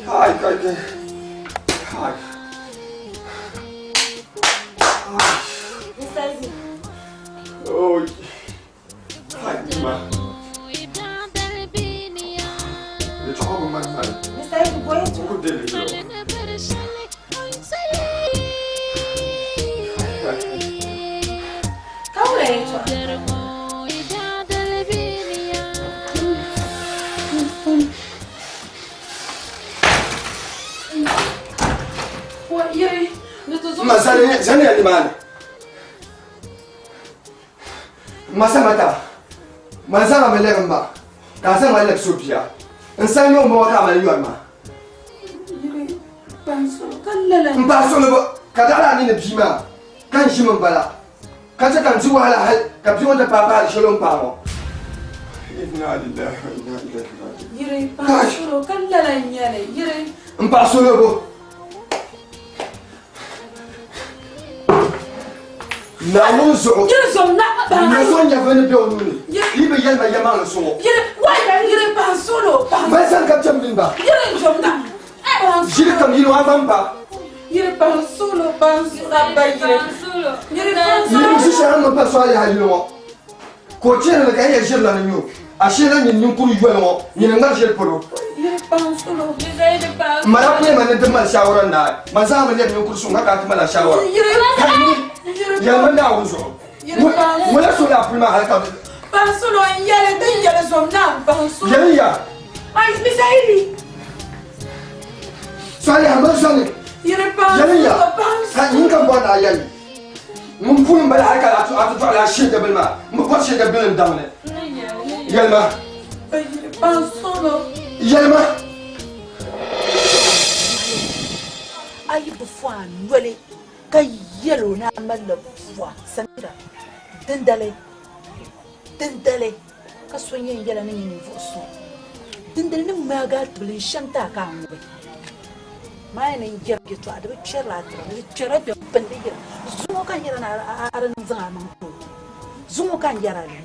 Kai, kai, kai. Kai. Oh. Kai, ma. Yɛtɔɣa ŋɔ mali mali. N ku deli yɛlɔ. Ma zaniya nimaani. Ma Samata, man zaŋ a mi lɛbi m ma, ka a zaŋ ma lɛbi so bia. N sani nyɛ o ma ka a mali yɔri ma. M pahi soli ka daɣila a nini bia maa ka n ʒimi m-bala. Ka chɛ ka n di wahala hal ka bia ŋɔ ti paai paali shɛli o ni paai ŋɔ. Inna lillahi wa inna ilayhi raji'un. Yiri paɣa solo ka lala n-nyɛ li yiri. M paɣa solo bo. Naawuni zuɣu. Yiri zom na paɣa. Na so nyɛvili ni be o nuu ni. Yi bi yɛli ma yɛlimaŋli zuŋɔ. Yiri wai yiri paɣa solo paɣa. Mali sani ka bɛ chɛ m mini ba. Yiri zom na. Ʒili kam yili o a gba m-ba. Yiri paɣa solo paɣa solo abba yiri. Yiri paɣa solo. Yiri ʒi shɛli ni pa so a yaha yili ŋɔ ka o chihiri li ka yi yɛn ʒiri la ni nyu ashee la nyini ninkuri yoli ŋɔ nyini ŋmari ʒiri polo. Yiri paɣa solo. M ma daa kuli ma ni ti mali shaawara naai man zaa mi lɛbi ninkuri suŋ ka ka ti mali a shaawara. Yiri Yɛlimi Naawuni zuɣu. Ŋuna so la puli maa hali ka. Paɣa solo n yɛli din yɛli zom na paɣa solo. Yɛli ya. Ai misayili. Saliha man sani. Yɛliya ka nyin ka bɔri ni a yɛli ŋun puuni m-bala hali ka a ti dɔɣila a shee dabili maa m bi bɔri shee dabili n daŋ ni. Yɛlima. Yɛlima. A yi bi fo a noli ka yɛl o ni a malila pua Samira, dindali, dindali ka so yɛn yɛla ni nyɛ ninvuɣ so, dindali ni ŋmaagi a tibili n-shɛm ti a ka a ŋubi. Maa yɛn ni yɛri yɛtɔɣa di bi kpɛrila a tibili, di kpɛrila kpɛm pindi yira. Zuŋɔ ka n yɛra ni a di niŋ zaŋ a maŋ ti o. Zuŋɔ ka n yɛra li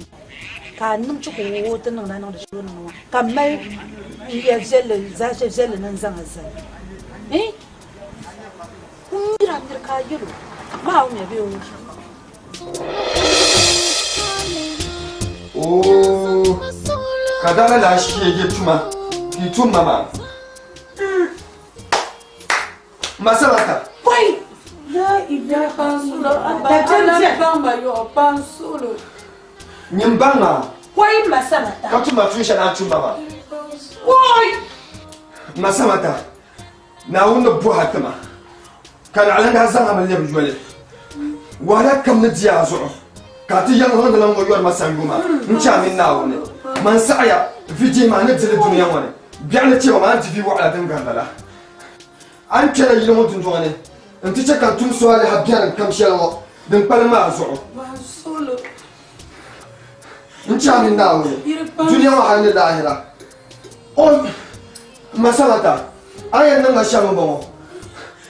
ka a niŋ chi ka o ti niŋdi a niŋdi shɛli o niŋdi maa ka m mali n ya viɛlli zaashe viɛlli ni n zaŋ a zali. N miri a miri ka a yɛl o, maa o mi bee o mi. Oo, ka daa lala sheegi tuma ka yi tum ma maa. Ma sabata. Pɔi! Nyin baŋ maa. Pɔi ma sabata. Ka tum ma tuun shɛli a ni tum ma maa. Pɔi! Ma sabata. Naawuni ni bɔh a tima, ka naɣila daa zaŋ a mi lɛbi yoli. Wahala kam ni di a zuɣu, ka a ti yɛli niŋdi la ŋ-ŋɔ yɔri ma sanyoo maa n-chɛ a mini Naawuni. Man saɣiya vi deei maa ni di li dunia ŋɔ ni. Biɛɣu ni chɛ ma maa n-di vi waɣila din gari lala. A ni kpɛla yili ŋɔ dundɔŋ ni nti chɛ ka n tum suhaliha biɛrim kam shɛli ŋɔ din kpalim maa zuɣu. N-chɛ a mini Naawuni dunia ŋɔ hal ni laahira. O ma Samata, a ni yɛn niŋ ma shɛm m-bɔŋɔ,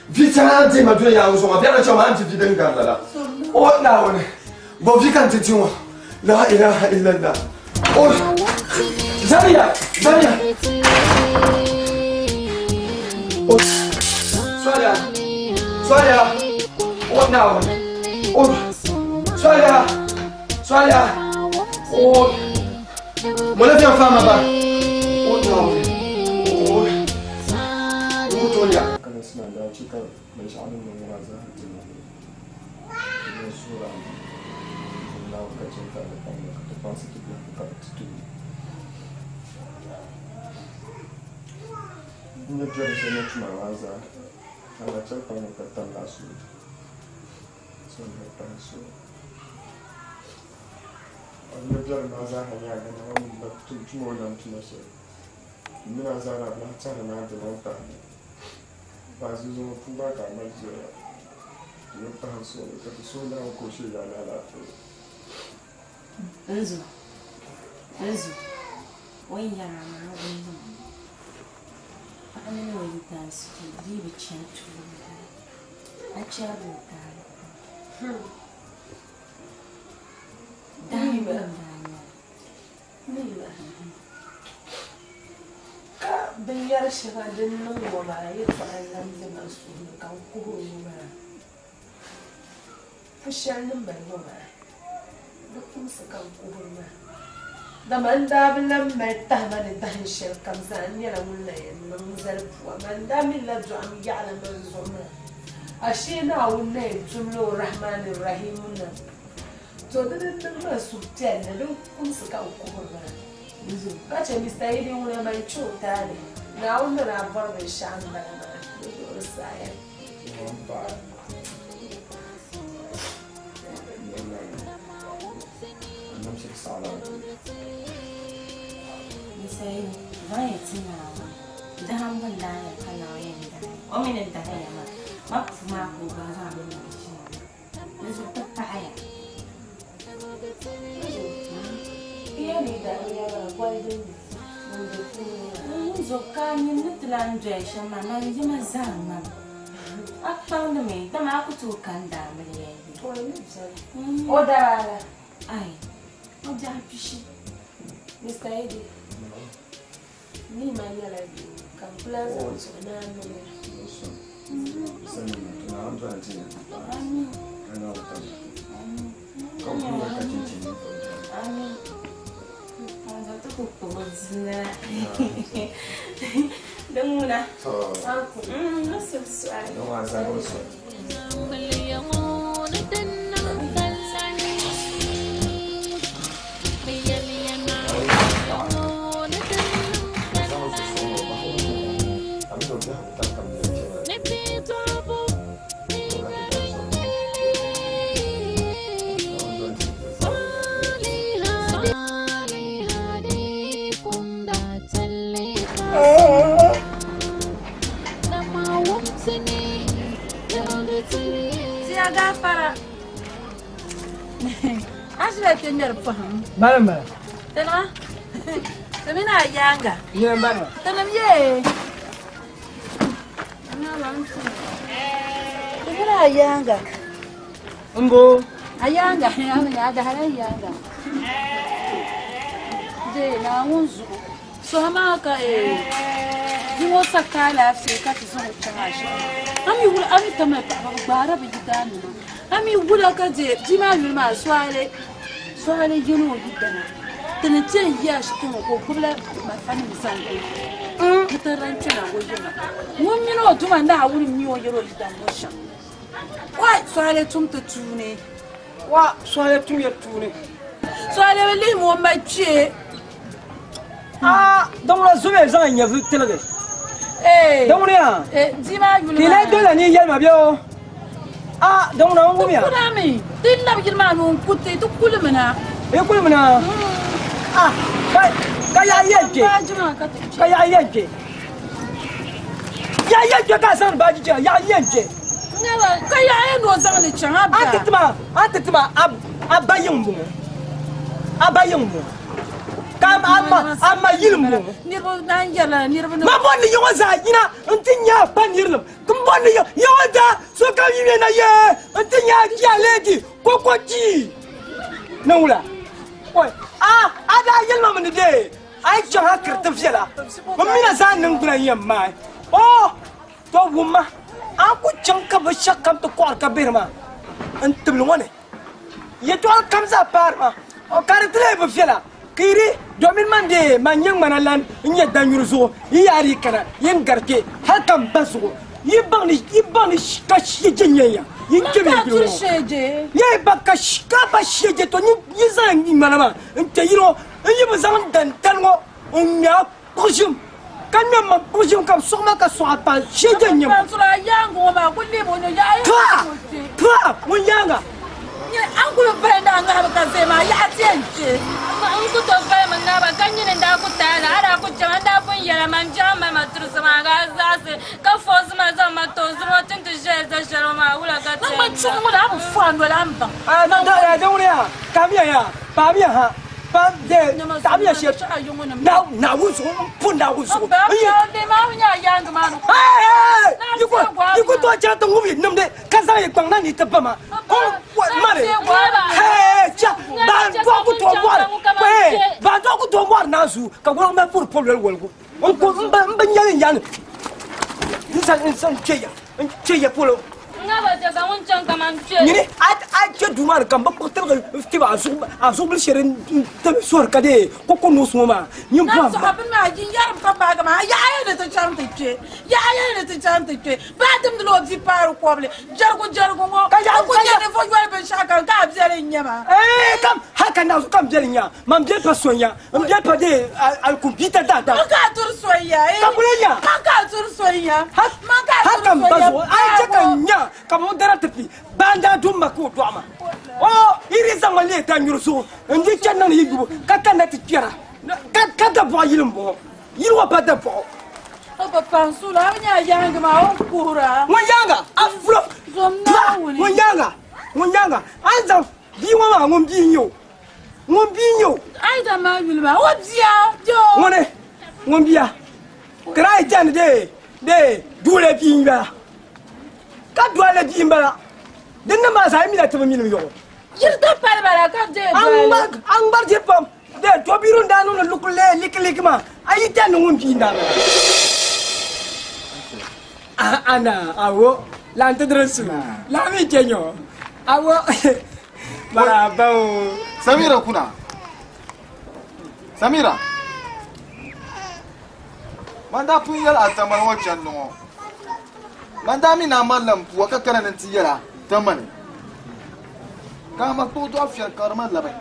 vi tɛha a ni deei ma dunia ŋɔ zuɣu ŋɔ, biɛɣu ni chɛ ma a ni di vi din gari lala. O Naawuni, bɔ vi ka n ti di ŋɔ? La ilaha illallah. O zaniya, zaniya. O Sɔliya, Sɔliya, o Naawuni, o Sɔliya, Sɔliya, o Mɔlɛ fiɛm faama ba. O Naawuni, o n ku tooi nya. Kana sina daa chɛ ka binshɛɣu din niŋ maa zaa ti niŋ di ni suhir a mi ni Naawuni ka chɛ n-tarili pam la ka ti kpaŋsi ti biɛhigu ka di ti tooi. N ni biɛri shɛli ni tuma maa zaa, Allah chɛ kpaŋmi ka tamla a suhu. So n-ni pahi suhu. A ni biɛri maa zaa ha nyɛla dama o ni bi tum tuma o nam tuma shɛli. M mini a zaa daa bi lahi tɛhiri ni a dina n-tahi li. Baazuli ŋɔ puu maa ka a mali zoya. Di ni pahi n suhu ni ka ti suhi Naawuni ka o shee yaa ni alaafee. Nzu, nzu, o yi yɛri a maa a wumdi mi. Paɣa mini o yidana suhu dii bi chani tuuli a chɛrila o taali pam. Ka binyɛr shɛŋa din niŋ ŋɔ maa yɛtɔɣa n-lan be ma suhu ni ka n kuhiri ŋɔ maa. Pu shɛli ni mali ŋɔ maa, di kumsi ka n kuhiri maa. Dama n daa bi lan mali tahima ni dahin shɛli kam zaa n nyɛla ŋun na yɛn niŋ n-zali pua. Man daa mi la dɔɣim yaɣili man zuɣu maa. Ashee Naawuni na yɛn tumla o Rahmani Rahimu nam. To di ni niŋ ma suhupiɛlli din kumsi ka n kuhiri maa. Ka chɛ Mister Yidi ŋuna man chɛ o taali. Naawuni ni daa bɔri binshɛɣu m-bala maa, di zuɣu di saɣiya. Mister Yidi, zaŋ ya ti Naawuni. Dahimbu n-daa nyɛ ka Naawuni yɛn dahi ya. O mi ni dahi ya maa, ma puu maa ka o gba zaŋ bɛ niŋ ʒiya maa. Di zuɣu ti paɣiya. N zo ka a nini ni ti lan doya shɛm maa, man yima zaa ŋmani. A kpaŋdimi, dama a ku tooi kani daamiliya yi. O daa la? Ai, o biɛhi pishi. Mister Ede. Ni ma nyɛla doo ka n kuli zaŋ zuɣu ni a niŋ ya. Din ŋuna. Tiya gafara. A ʒila kpɛ ŋmɛri pɔhim. Bala n bala. Tinima. Ti mini a yaaŋa. Nyɛ n bala. Tinim yee. Ti mini a yaaŋa. Mbo. A yaaŋa a mi a dahala yaaŋa. Dee Naawuni zuɣu. Soha maa ka bia ŋɔ sa ka alaafee ka ti zaŋ o chaŋ ashibiti. A mi wula a mi tamali paɣaba bi gbaara bi yidaannima. A mi wula ka dee bia maa yuli maa Sohali Sohali yɛli o yidana ti ni ti yɛn yi ashibiti ŋɔ ka o gbubila malifanima zaŋ guli ni ti lan kpɛna o yiŋa. Ŋun mini o Duuma Naawuni mi o yɛli o yidana ŋɔ shɛm. Wai Sohali tum ti tuuni. Wa Sohali tum ya tuuni. Sohali bi lihimi o ma kpee. Aa din ŋuna zo bɛ zaŋ nyɛvuli tiligi. Din ŋuni yaa. Bia maa yuli Ti lee dolila ni yɛli ma bɛ o. Aa din ŋuna n wumya. Ti kulimi. Ti labi yili maa ni o n-ku ti. Ti kulimi na. Yi kulimi na? Ah ka yaɣi yɛn kpe. Ka yaɣi yɛn kpe. Yaɣi yɛn kpe ka a zaŋdi baaji chana. Yaɣi yɛn kpe. Ka yaɣi yɛn ni o zaŋ li chaŋ a baa. A ti ti ma, a ti ti ma a ba yiŋ m-bɔŋɔ. A ba yiŋ m-bɔŋɔ. Ka a ma yili m-bɔŋɔ. Ma bɔri ni yiŋɔ zaa yina nti nya a pa nirilim. M bɔri ni yiŋɔ zaa sokam yi me na yee nti nya a jia leegi koko tii. Ni wula? Oi, a a daa yɛli ma mi ni dee a yi chaŋ a kiri ti viɛla, m mi na zaa niŋgbuna n-yɛn maai. Oo, to wumma, a ku chaŋ ka binshɛɣukam kam ti kɔɣiri ka bihiri maa n tibili ŋɔ ni. Yɛtɔɣili kam zaa paari ma, ka di ti leei bi viɛla, ka yi di, domin man dee man nyɛ ŋmana lan n-nyɛ danyuri zuɣu, yi yaa dii kana, yi ni gari kpe hal ka m ba zuɣu, yi baŋ ni yi baŋ ni ka shije n-nyɛ ya, yi kpe mi yili ŋɔ. Yi ba ka ka ba shije, to yi zaŋ ŋmana maa n-kpe yili ŋɔ, n yi bi zaŋ n dantali ŋɔ n-ŋme a kpuɣi ʒim, ka ŋme m ma kpuɣi ʒim ka bɛ sɔɣi ma ka sɔɣi a paai shije n-nyɛ ma. Paa! Paa! Ŋun yaaŋa! Din ŋuni yaa, kaamiya yaa, paamiya ha. Taɣamiya shɛli Naawuni zuɣu m pu Naawuni zuɣu yi ku tooi chaŋ ti ŋubi nimdi ka zaŋ yi kpaŋ na ni ti ba ma mani baandɔɣu ku tooi mɔri baandɔɣu ku tooi mɔri naanzuu ka wɔligi mali puri pɔbi loli wɔligu n bi nyɛli n yani n kpe ya n kpe ya polo Nyini a kpe duu maa ni ka m bi kpuɣi tiligi tibi a zuɣu bili shɛli n-tabi sɔri ka dee koko noosi ŋɔ maa nyin bɔhim ma. Kam hal ka naɣizu ka m biɛli nya man biɛli pa so nya m biɛli pa dee alikumpita daadam ka kuli nya hal ka m ba zuɣu a yi chɛ ka n nya ka bɛ dara ti pi baa n-daa dum ma ka o dɔɣi ma o yi di zaŋ ma leei tanyuri zuɣu n di chani niŋdi yi yubu ka kanna ti kpɛra ka dabɔɣu yili m-bɔŋɔ yili ŋɔ pa dabɔɣu ŋun yaaŋa a fulo ŋun yaaŋa ŋun yaaŋa a ni zaŋ bia ŋɔ maa ŋun bia n-nyɛ o ŋun bia n-nyɛ o. Aida maa yuli maa, o bia, bia o. Ŋuni, ŋun bia. Ka daa yi chani dee, dee duule bia n-bala. Ka duale bia m-bala. Din niŋ maa zaa yi mina ti bi milim yɔɣu. Yiri ti pali bala ka dee duale. A ŋmari diri pam. Dee tɔbiru n-daa niŋdi lukuli lee likiliki maa, a yi chani ŋun bia n-daa bala. Ana, awo, la n ti diri su. La mi che nyo. Awo. Maraba o. Samira kuna. Samira. Man daa pun yɛli a tamali ŋɔ chandi ŋɔ. Man daa mi ni a malila m pua ka kana ni n ti yɛl a tamali. Ka a ma kpuɣi dɔɣi fiɛli ka di ma labi.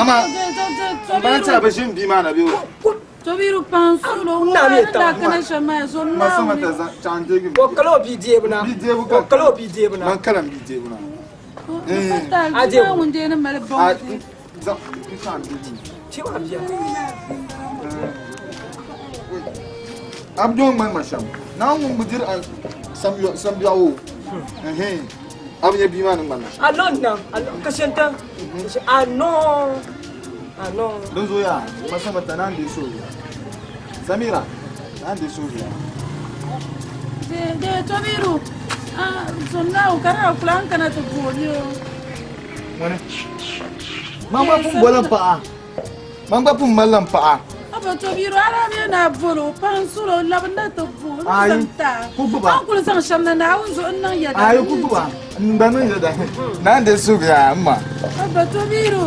Amaa m ba n-ti a bi ʒi m bia maa na bee o? Tobiru pansulo ŋɔ maa ni daa kana shɛm maa zo Naawuni. O kala o bia deebu na. O kala o bia deebu na. Man kala m bia deebu na. A deebu. Ŋun deeni mali bɔŋ. Ti ma bia. A bi doo ŋmani ma shɛm. Naawuni ŋun bi diri a sambiɛɣu o. Ɛhɛn. A bi nya bia maa ni ŋmani ma shɛm. A lo n-na, a lo, ka shɛn tiŋ. A no, a no. Din zuɣu yaa, ma Samata naan deei suhuyiɣa. Samira, naan deei suhuyiɣa. De, de, Tobiru, ah, zom Naawuni ka di na kuli a ni kana ti booni o. Ŋuni? Man gba pun bola m paɣa. Man gba pun malila m paɣa. Aba Tobiru, a daa mi ni a bol o, paɣa n-suri o, labi na ti bo o, ni Ayi, zaŋ ti a. ku gbuba. A ni kuli zaŋ shɛm na Naawuni zuɣu n-niŋ yɛda. Ayi, ku gbuba. N gba niŋ yɛda. Naan deei suhuyiɣa, m ma. Aba Tobiru,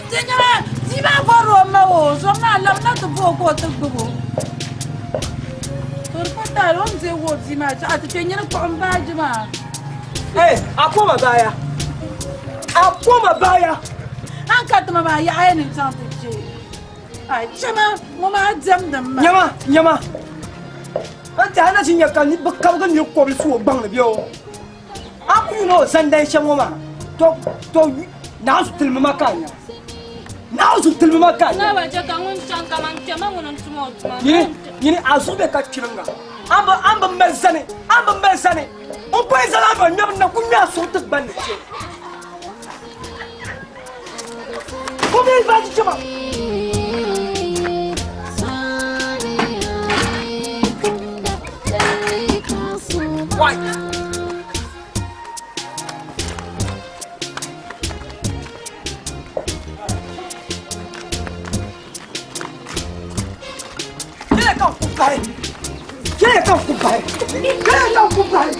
ti nyɛla bia maa bɔrila o ma o, zom maa labi na ti bo o ka o ti gbubi o. To di pa taali o ni deegi o bia maa chaɣ ti kpe nyini kpuɣim baaji maa. Hey, a koma baya. A koma baya. An ka tima maa yaɣaya ni chaŋ ti kpe. Ai, chama, ŋɔ maa diɛmdi m ma. Nyama, nyama. An ti a na ʒi nya ka bi kabigi nir kɔbili su o gbaŋ ni bɛ o. A ku yuuni o zandan shɛm ŋɔ maa, to, to, Naawuni tilimi ma ka a nya. Naawuni tilimi ma ka a nya. Naa ba chɛ ka ŋun chaŋ kaman kpɛma ŋuni n-tum o tuma. Nyini, nyini, a zuɣu be ka kpiriŋga. A bi, a bi mali zani, a bi mali zani. N kɔyi zali a ba ŋmɛbu na ku ŋme a suhu ti gbani ni kpe. Ku mi baaji chɛma. Why? Kele ka ku bahi. Kele ka ku bahi. Kele ka ku bahi.